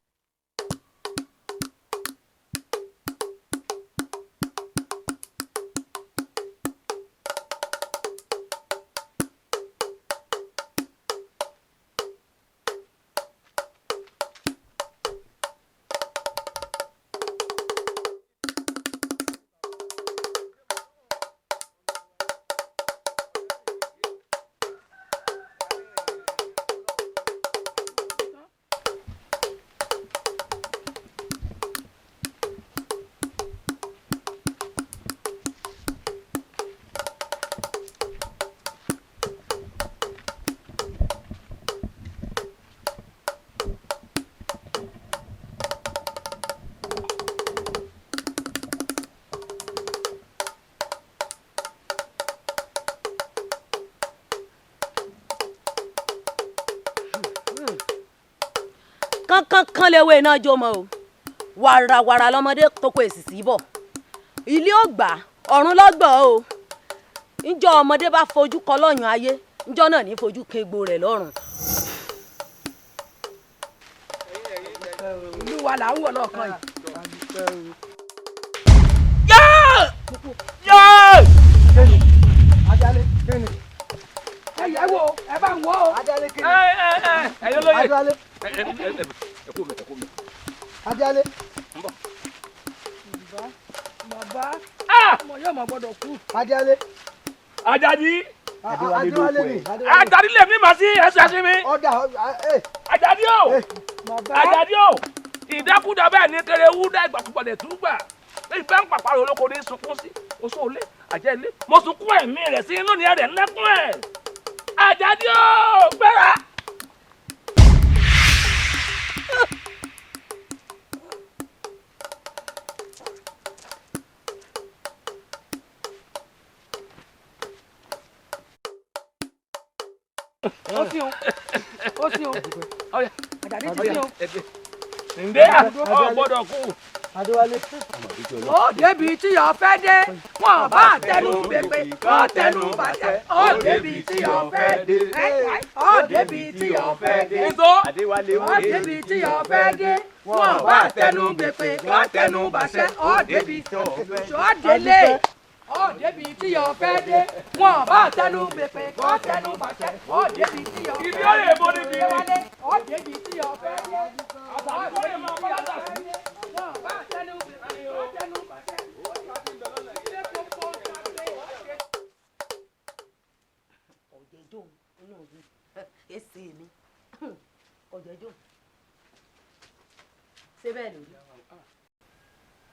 Kánkán léwé iná jó mọ́ o, wàràwàrà lọmọdé tó kó èsì sí bọ̀, ilé ò gbà ọ̀run lọ́gbọ̀n o. Njọ́ ọmọdé bá fojú kọ lọ́yàn ayé, njọ́ náà ní fojú kegbó rẹ̀ lọ́rùn. Ìlú wa là ń wọ̀ lọ́ọ̀kan yìí. Ẹ yẹ̀ wò, ẹ bá ń wò ó. Ẹ̀yin olóye. Adéwálé. Ẹ kú mi, ẹ kú mi. Adéwálé. Bàbá, ọmọ yóò mọ gbọ́dọ̀ kú. Adéwálé. Àjàdí. Adéwálé ni. Àjàdí lèmi mà sí ẹsẹ̀ sí mi. Ọ̀dà Àjàdí o. Àjàdí o. Ìdákúdà bẹ́ẹ̀ ni kéré wú dá ìgbàkúgbà lè tún gbà. Lẹ́yìn bá ń pàpàrọ̀ olóko ní sunkún sí. Oṣù olé, àjẹ́ ilé. Mo sunkún ẹ̀mí rẹ̀ sí inú ni ẹ̀rẹ̀ ńlẹ́kún ẹ̀. Àjàdí o, gbéra. Ó sì o, ó sì o. Àjàdí ti sí o. Ǹdẹ́ ọ̀ gbọ́dọ̀ kú. Adéwálé. Ó débi tí o fẹ́ dé, wọn bá tẹnu bèbè, wọn tẹnu bàtẹ. Ó débi tí o fẹ́ dé, ó débi tí o fẹ́ dé. Ó débi tí o fẹ́ dé, wọn bá tẹnu bèbè, wọn tẹnu bàtẹ. Ó débi tí o délé. Ó débi tí o fẹ́ dé, wọn bá tẹnu bèbè, wọn tẹnu bàtẹ. Ó débi tí o fẹ́ dé. Ibi ó lè bo níbi. Ó débi tí o fẹ́ dé. Ó débi tí o fẹ́ dé. Wọn bá tẹnu bèbè, wọn tẹnu bàtẹ. Ọ̀jẹ̀jọ́ èsì mi, ọ̀jẹ̀jọ́ ṣé bẹ́ẹ̀ lórí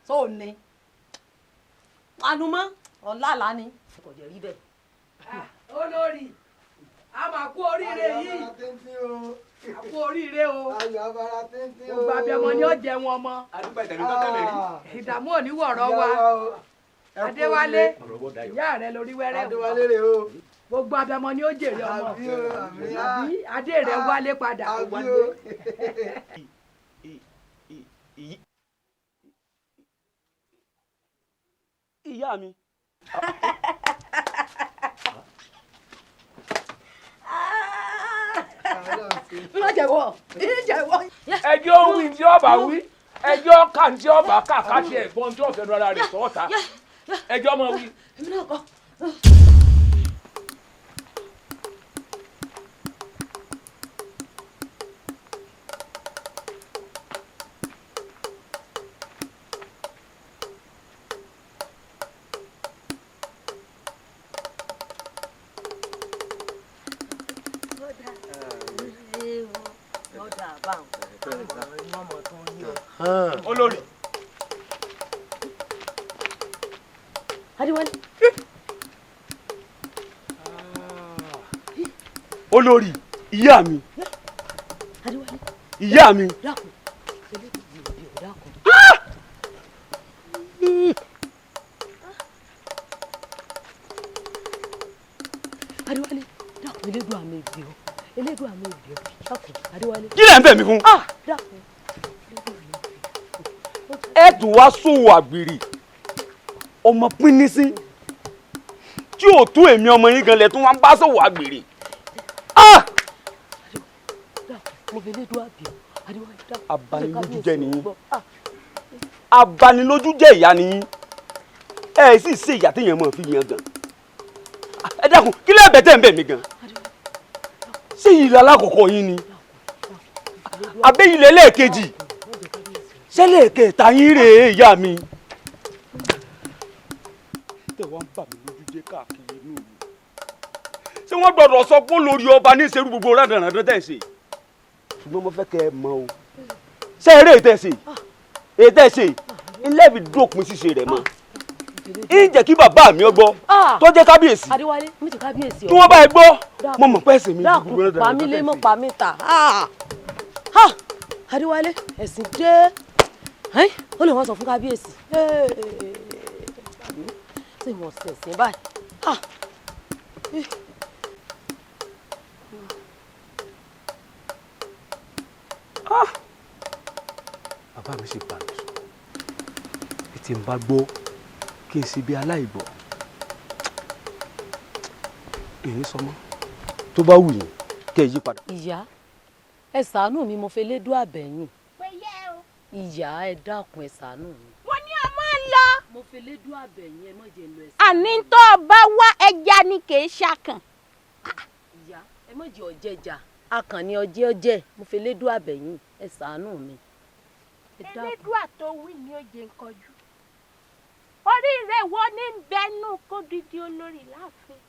tó ní panumọ́ ọ̀làlá ni kò jẹ́ rí bẹ́ẹ̀. Olórí, a máa kú oríire yìí, a kú oríire o, gbogbo abiyamọ ni ó jẹ wọn mọ, ìdààmú ò ní wọ̀rọ̀ wa. Adéwálé, ìyá rẹ lórí wẹ́rẹ́ o, gbogbo abiyamọ ni ó jèrè ọmọ, àbí adé rẹ wálé padà. Ìyá mi. Má jẹ̀wọ́, jẹ̀wọ́. Ẹjọ́ wí tí ọba wí, ẹjọ́ kà tí ọba kà ká tiẹ̀ gbọ́n tí ọ̀fẹ́ ara rẹ̀ sọ́ọ̀ta. Ẹjọ́ mọ wí. Èmi náà kọ́. Olórí. Adéwálé. Olórí, ìyá mi. Adéwálé. Ìyá mi. Dákun. Dákun. Adéwálé, dákun, Elédùà mi bì ọ́. Elédùà mi bì ọ́. Dákun, Adéwálé. Kí lẹ̀ ń bẹ̀ mí fún? Ah, dákun. Ẹ tún wá sòwò àgbèrè ọmọ pínísín tí ò tún èmi ọmọ yín gan lẹ tún wá ń bá sòwò àgbèrè. Abanilójú jẹ́ nìyí, abanilójú jẹ́ ìyá nìyí, ẹ sì ṣe ìyá téèyàn máa fi yan gan. Ẹ dákun, kí lẹ bẹ̀ tẹ́ ń bẹ̀ mí gan? Ṣé ilẹ̀ alákọ̀ọ́kọ́ yín ni àbẹ́ ilẹ̀ lẹ́ẹ̀kejì? Ṣẹlẹ̀ kẹta yín rèé ìyá mi. Tẹ wá ń bà mí lójú jẹ́ káàkiri inú mi. Ṣé wọ́n gbọ́dọ̀ sọ pé lórí ọba ní ìṣerú gbogbo rádaràdán tẹ̀ ń ṣe? Ṣùgbọ́n mo fẹ́ kẹ́ ẹ mọ̀ o. Ṣé eré ìtẹ̀sẹ̀ ìtẹ̀sẹ̀ ilé fi dópin ṣíṣe rẹ̀ mọ́? Ń jẹ́ kí bàbá mi ó gbọ́ tó jẹ́ kábíyèsí. Adéwálé, mi ti kábíyèsí o. Tí wọ́n bá ẹ gbọ́, mo mọ̀ pé ẹ̀sìn mi gbogbo rádaràdán tẹ̀ ń ṣe. Dákun, pa mí lé mọ́ pa mí ta. Adéwálé, ẹ̀sìn dé. Ó lè wọ́n sọ fún kábíyèsí. Ṣé mo ṣẹ̀sìn báyìí? Bàbá mi sì bá mi sọ bí tí n bá gbọ́ kí n ṣe bí aláìgbọ́, èyí sọmọ tó bá wù yín kẹ́ ẹ yí padà. Ìyá, ẹ ṣàánú mi, mo fẹ́ lédú àbẹ̀yìn. Ìyá, ẹ dákun, ẹ ṣàánú mi. Mo ní ọmọ ń lọ. Mo fẹ́ lédú àbẹ̀yìn, ẹ má jẹ́ lọ ẹsẹ̀. Àní tó o bá wá ẹja ni kì í ṣàkàn. Ìyá, ẹ má jẹ́ ọjẹjà akànnì ọjẹ ọjẹ, mo fẹ́ lédú àbẹ̀yìn, ẹ ṣàánú mi. Elédùà tó wí ni ó jẹ nkọjú. Orí rẹ̀ wo ní bẹnu kó dídí olórí láàfin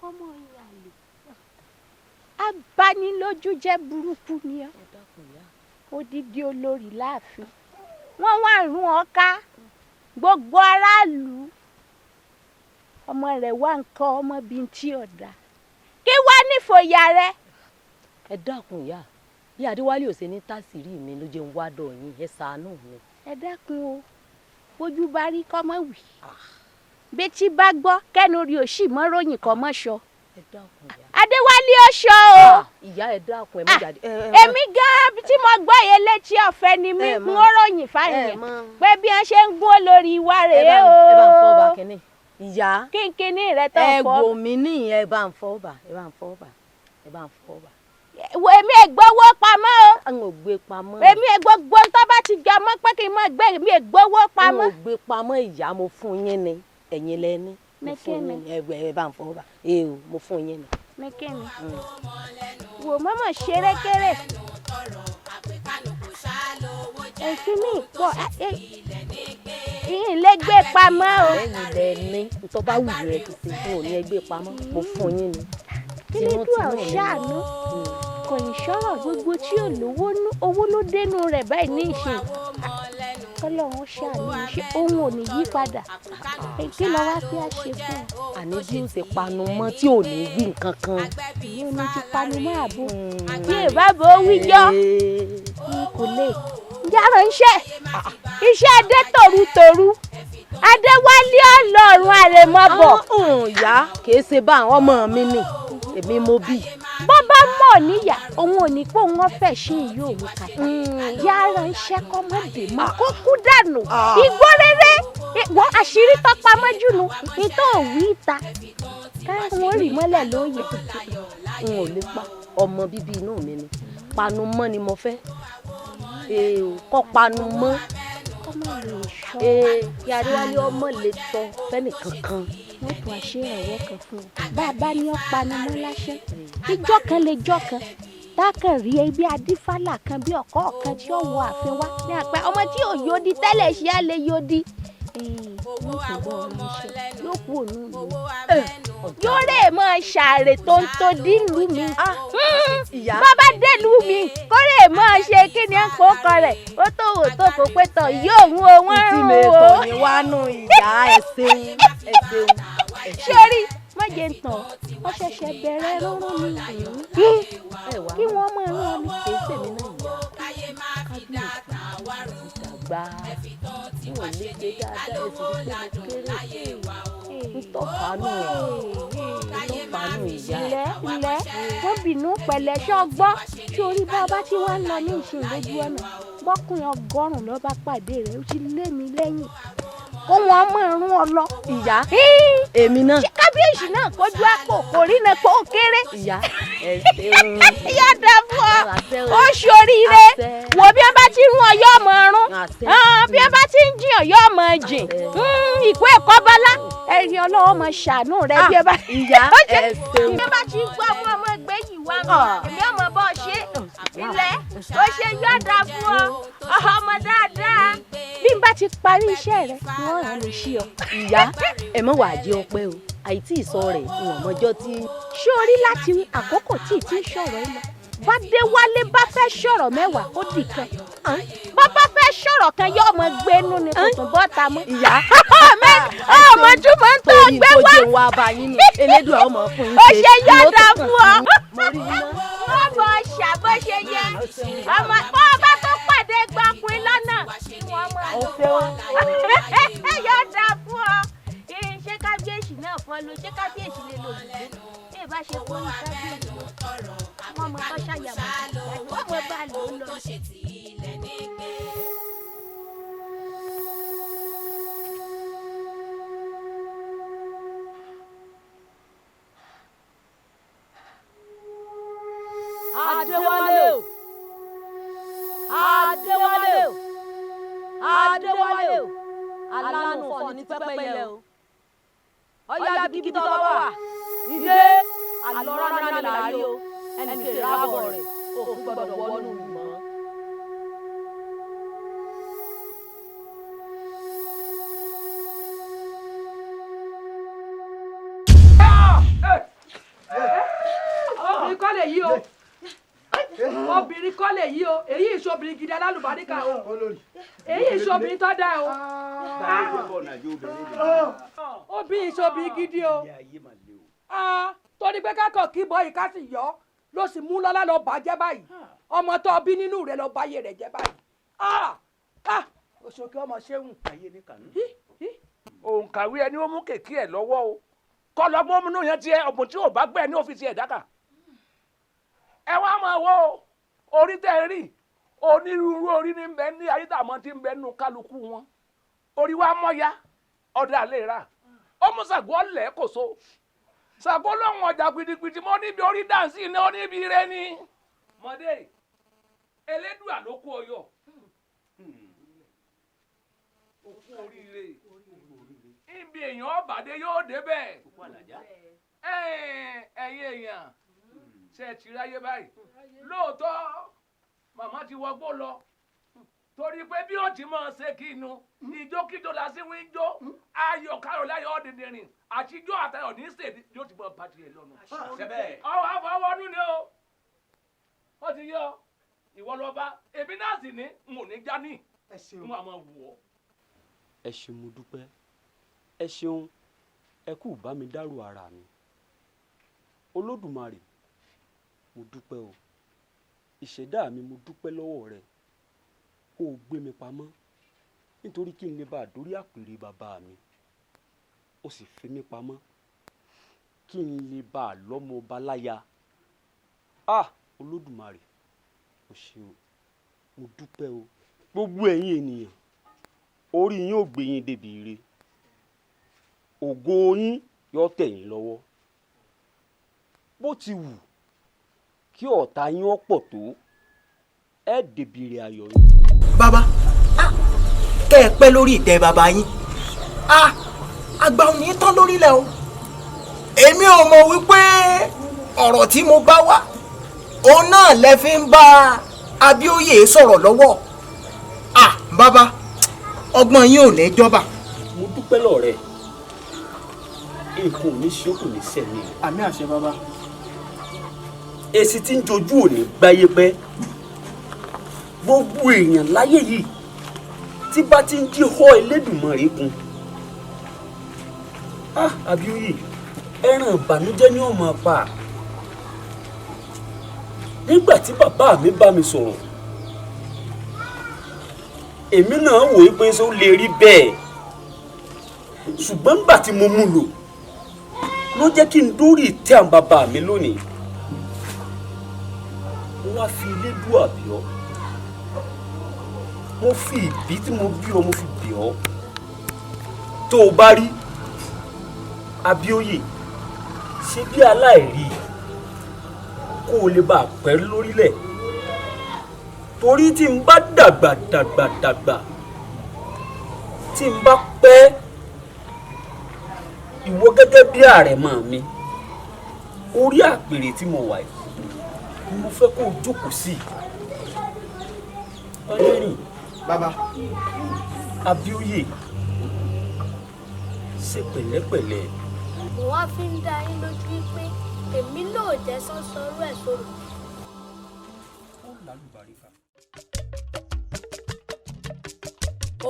kọ́mọ ìyàlè abanilójú jẹ́ burúkú ni ọ́. Odidi olórí láàfin, wọ́n wá rún ọ ká gbogbo aráàlú, ọmọ rẹ̀ wá ń kọ́ ọmọ bíi tí ọ̀dà kí wá nífòyà rẹ̀. Ẹ dákun ìyá, bí Adéwálé ò ṣe ní tásìrí mi ló jẹ́ ń wádọ̀ yín, ẹ ṣàánú mi. Ẹ dákun o, bójú bá rí kọ́mọ wì, betí bá gbọ́ kẹ́nu rí òṣì mọ́ ròyìn kọ́ mọ́ sọ. Ẹ dákun ìyá. Adéwálé ó sọ o. Ìyá, ẹ dákun, ẹ má jáde. Èmi gan tí mo gbọ́ yẹn létí ọ̀fẹ́ ni mí ń ròyìn fáyẹn pé bí wọ́n ṣe ń gún olórí wa rèé o. Ẹ bá ń fọ́ ọba kínní. Ìyá. Kínkínní rẹ tó ń fọ́. Ẹ wò mí ní, ẹ bá ń fọ́ ọba, ẹ bá ń fọ́ ọba, ẹ bá ń fọ́ ọba. Wo, èmi ò gbowó pamọ́ o. N ò gbé pamọ́. Èmi ò gbogbo tó bá ti jẹ mọ́ pé kí n máa gbé, èmi ò gbowó pamọ́. N ò gbé pamọ́ ìyá, mo fún yín ni, ẹ̀yin lẹ́ni. Mo fún yín ni, ẹ bá ń fọ́ ọba. Ee o, mo fún yín ni. Ní kíni? Wò mọ́mọ́ ṣerékeré. Èkíní pọ̀ ìyìn lè gbé pamọ́ o. Lẹ́yìn lẹ́ni tó bá wù rẹ̀ ti ṣe fún òní, ẹ gbé pamọ́, mo fún yín ni. Kílódé ọ̀ṣàánú kò ní sọ̀rọ̀ gbogbo tí ò lówó nú, owó ló dénú rẹ̀ báyìí ní ìsìn. Kọ́lọ́run ṣàánú, ṣe òun ò ní yí padà, kí lọ wá sí àṣẹ fún un. Àní bí ó ṣe panu mọ́ tí ò ní wí nǹkan kan. Ìyẹn ní ti panu mọ́ àbò bí ìbábo wíjọ́ n kò lè yára iṣẹ́ iṣẹ́ adé tòrutòru Adéwálé ọlọ́run àrèmọ́bọ̀. Ìyá, kìí ṣe bá àwọn ọmọ mi ni èmi mo bí. Bó bá mọ̀ níyà, òun ò ní pé òun ọ̀fẹ́ ṣe ìyó òun kàtà. Yára iṣẹ́ kọ́mọdé mọ́ kó kú dànù. Igbó rere wọ́n àṣírí tó pamọ́ jù nù ní tó wí ìta káwọn rì mọ́lẹ̀ lóye. N ò lè pa ọmọ bíbí inú mi ni, panu mọ́ ni mo fẹ́ kọ́ panu mọ́. Kí Adéwálé ọmọ lè sọ fẹ́nìkankan. Wọ́n tún àṣírí ọ̀wọ́ kan fún un. Bàbá ni ó panu mọ́ lásán. Ìjọ́ kan lè jọ́ kan tákàn rí bí adífálà kan bí ọ̀kọ́ kan tí ó wọ ààfin wá ní àpẹ ọmọ tí ò yódi tẹ́lẹ̀ ṣe á lè yódi. Yóò kú òun ìlú yóò rè mọ ṣàrè tó ń tó dìlú mi. Bàbá délùú mi kó rè mọ ṣe kí ni ẹ kó kọ rẹ̀ ó tó wò tó kó pé tọ̀ yóò ń wo wọ́n rún o. Ìtì mi tọ̀ ní wánú ìyá, ẹ ṣeun, ẹ ṣeun. Sórí mọ̀jẹ̀ ń tàn ó ṣẹ̀ṣẹ̀ bẹ̀rẹ̀ rúnrún ni kí wọ́n mọ̀ rún ọ ni. Kì í ṣèmi náà ìyá, kábíyèsí ti dàgbà, tí ò lè ṣe dáadáa, ẹ sì rí pé mo kéré, ntọ́fàánù ntọ́fàánù ìyá. Ilẹ̀ ilẹ̀ wọ́n bínú pẹ̀lẹ́ ṣọ́gbọ́ sórí bá ọba tí wọ́n ń lọ ní ìsìn lójú ọ̀nà bọ́kùnrin 100 ló bá pàdé rẹ̀ ó ti lé mi lẹ́yìn kó wọn mọ̀ rún ọ lọ. Ìyá, èmi náà. Ṣé kábíyèsí náà kójú àpò kò rí náà pé ó kéré. Ìyá, ẹ ṣeun. Yóò dá fún ọ, ó ṣoríire. Wò bí wọn bá ti rún ọ yóò mọ rún, bí wọn bá ti ń jìn ọ yóò mọ jìn, ìkó ẹ̀kọ́ bọ́lá ẹ̀yin ọlọ́wọ́ mọ ṣàánú rẹ bí ẹ bá. Ìyá, ẹ ṣeun. Bí ẹ bá ti gbọ́ ọmọ ọmọ ẹgbẹ́ yìí wá mi, èmi ọmọ bọ́ ṣe ilẹ̀ ó ṣe yóò dá fún ọ ọmọ dáadáa. Bí n bá ti parí iṣẹ́ rẹ wọ́n rán mi sí ọ. Ìyá, ẹ mọ̀ wàá jẹ́ ọpẹ́ o, àìtí ìsọ rẹ̀ ìwọ̀n mọ́jọ́ tí. Ṣé o rí láti àkókò tí ì ti ń sọ̀rọ̀ yìí lọ? Bádéwálé bá fẹ́ sọ̀rọ̀ 10 ó dì kan. Bó bá fẹ́ sọ̀rọ̀ kan yóò mọ gbénú ni kò tún bọ́ ta mọ́. Ìyá, ọmọ túmọ̀ ń tó gbé wá. Torí tó jẹun wá bá yín nù, Elédùà ọmọ fún yín ṣe. Ó ṣe yọ̀dà fún ọ. Wọ́n bọ̀ ṣà bó ṣe yẹ. Ọmọ bọ́ bá tó pàdé gbọ̀kùnrin lọ́nà. Wọ́n mọ̀ yọ̀dà fún ọ. Ṣé kábíyèsí náà fọ́ ló ṣé kábíyèsí lè lò lùdó? Bí ẹ bá ṣe kó ní kábíyèsí wọ́n mọ bá ṣàyàmọ̀ wọ́n mọ bá lò ó lọ. Adéwálé o, alánú fọ ní pẹ́pẹ́yẹ o. Ọyá bíbí tó bá wà ìdè àlọ́rọ́ náà láàárín o, ẹnì kejì rábọ̀ rẹ̀ òkú gbọ́dọ̀ wọnú ìlú mọ́. Obìnrin kọ́ lè yí o, obìnrin kọ́ lè yí o, èyí ìṣobìnrin gidi alálùbáríkà o, èyí ìṣobìnrin tó dáa o, obìnrin ìṣobìnrin gidi o, torí pé kákọ̀ kí bọ́ yìí ká sì yọ ló sì mú lọ́lá lọ bàjẹ́ báyìí, ọmọ tó bí nínú rẹ̀ lọ báyé rẹ̀ jẹ́ báyìí, òṣòkè ọmọ ṣéwùn. Òǹkàwé ẹni ó mú kèké ẹ̀ lọ́wọ́ o, kọ́ lọ́gbọ́n múnú yẹn tiẹ̀ ọ̀bùn tí ò bá gbẹ́ ní ọ́fíìsì ẹ̀ dákà. Ẹ wá máa wo orí tẹ́ ẹ rí, onírúurú orí ní bẹ ní ayédàmọ́ tí ń bẹ nínú kálukú wọn. Orí wa mọ́ya ọ̀dà lè rà, ó mú Ṣàngó ọ̀lẹ́ kò so. Ṣàngó lóhùn ọjà gidigidi mọ́ níbi orí dáǹsì ní ó níbi ire ni. Mọ̀dé Elédùà ló kó ọyọ. Òkú oríire ibi èèyàn ọ̀bàdé yóò débẹ̀. Ẹ̀yin èèyàn ṣe ti ráyé báyìí lóòótọ́ màmá ti wọgbó lọ torí pé bí ó ti máa ṣe kí inú ìjókíjó la sí wí ń jó ayọ̀ kárọ̀ láyọ̀ ọ̀dìndìnrìn àtijọ́ àtayọ̀ ní sèdí yóò ti mọ bá tiẹ̀ lọ́nu. Ọwọ́ àfọwọ́nú ni o, ó ti yọ ìwọ lọ́ba èmi náà sì ní n ò ní já ní n ò máa wù ọ́. Ẹ ṣeun, mo dúpẹ́, ẹ ṣeun, ẹ kú bá mi dárò ara mi. Olódùmarè, mo dúpẹ́ o, ìṣẹ̀dá mi, mo dúpẹ́ lọ́wọ́ rẹ kó o gbé mi pamọ́ nítorí kí n lè bá a dórí àpèrè bàbá mi, ó sì fi mí pamọ́ kí n lè bá a lọ́mọ ọba láya. Ah, Olódùmarè, o ṣeun, mo dúpẹ́ o. Gbogbo ẹ̀yin ènìyàn, orí yín ò gbé yín débi ire, ògo yín yóò tẹ̀ yín lọ́wọ́. Bó ti wù kí ọ̀tá yín ó pọ̀ tó, ẹ débi ire ayọ̀ yín. Bàbá, kẹ́ ẹ pẹ́ lórí ìtẹ́ bàbá yín, àgbà ò ní tán lórílẹ̀ o. Èmi ò mọ̀ wípé ọ̀rọ̀ tí mo bá wá òun náà lẹ fi ń bá Abíóyè sọ̀rọ̀ lọ́wọ́. Bàbá, ọgbọ́n yín ò ní jọba. Mo dúpẹ́ lọ́rẹ́, nǹkan ò ní ṣe ó kò ní sẹ́mi. Àmì àṣẹ bàbá. Èsì tí ń jojú ò ní gbáyé pẹ́. Gbogbo èèyàn láyé yìí tí bá ti ń jí họ́ Elédùmarè kun. Abíóyè, ẹran ìbànújẹ́ ni ó máa pa. Nígbà tí bàbá mi bá mi sọ̀rọ̀, èmi náà wò ó pé ṣó lè rí bẹ́ẹ̀, ṣùgbọ́n nígbà tí mo mú lò ló jẹ́ kí n dórí ìtẹ́ àwọn bàbá mi lónìí. Mo wá fi Elédùà bì ọ́, mo fi ìbí tí mo bí ọ mo fi bì ọ́. Tó o bá rí Abíóyè ṣe bí aláìrí kó o lè bá a pẹ́ lórílẹ̀, torí tí n bá dàgbà dàgbà dàgbà tí n bá pẹ́, ìwọ gẹ́gẹ́ bí àrẹ̀mọ mi, orí àpèrè tí mo wà yìí mo fẹ́ kó o jókòó sí i. Ọlẹ́rìn. Bàbá. Abíóyè, ṣe pẹ̀lẹ́pẹ̀lẹ́. Mo wá fi ń dá yín lójú wípé èmi náà jẹ́ sọ́sọ́rú ẹ̀ sórí.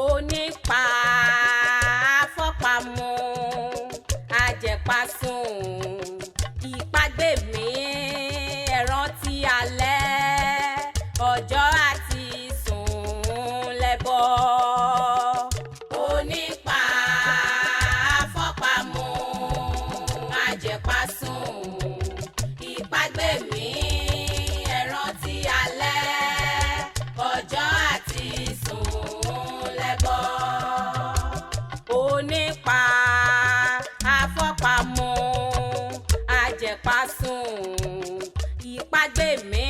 Onípa afọ́pamọ́ àjẹpasùn ìpàgbèmí ẹ̀rántí alẹ́ ọjọ́ àti sùn lẹ́bọ̀. Onípa afọ́pamọ́ àjẹpasùn ìpàgbèmí ẹ̀rántí alẹ́ ọjọ́ àti sùn lẹ́bọ̀. Onípa afọ́pamọ́ àjẹpasùn ìpàgbèmí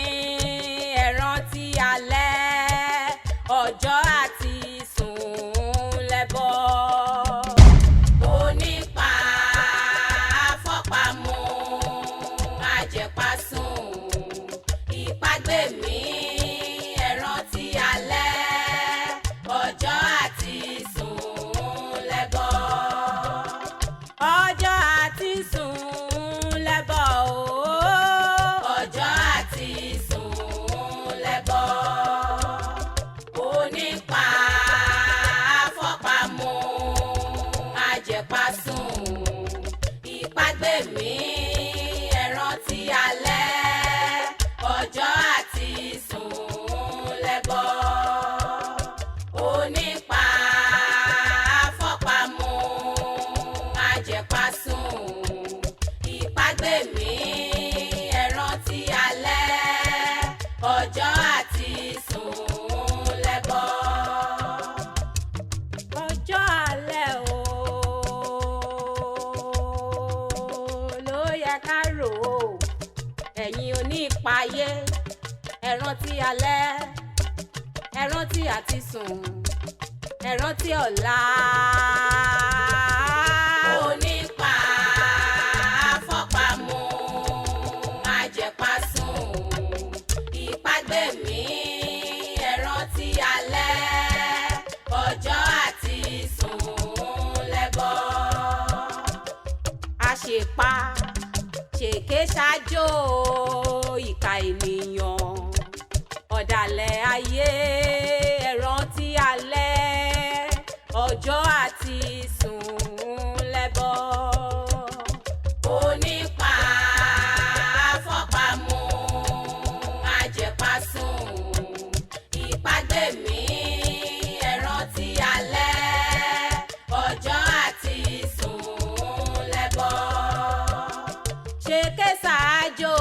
ẹ̀rántí alẹ́ alẹ́, ẹ rántí àti sùn, ẹ rántí ọ̀la. Onípa afọ́pamọ́ májẹ̀pásùn ìpàgbẹ́mí, ẹ rántí alẹ́, ọjọ́ àti sùn lẹ́bọ̀. Àṣepa ṣèké ṣáájò ìka ènìyàn, ọ̀dàlẹ̀ ayé, ẹ rántí alẹ́, ọjọ́ àti sùn lẹ́bọ̀. Onípa afọ́pamọ́ májẹ̀pásùn ìpàgbẹ́mí, ẹ rántí alẹ́, ọjọ́ àti sùn lẹ́bọ̀. Ṣèké ṣáájò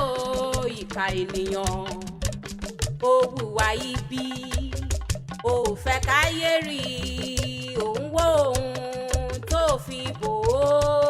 ìka ènìyàn, ó hùwà ibi, ó fẹ́ káyé rí i, òun wó ohun tó fi bò ó.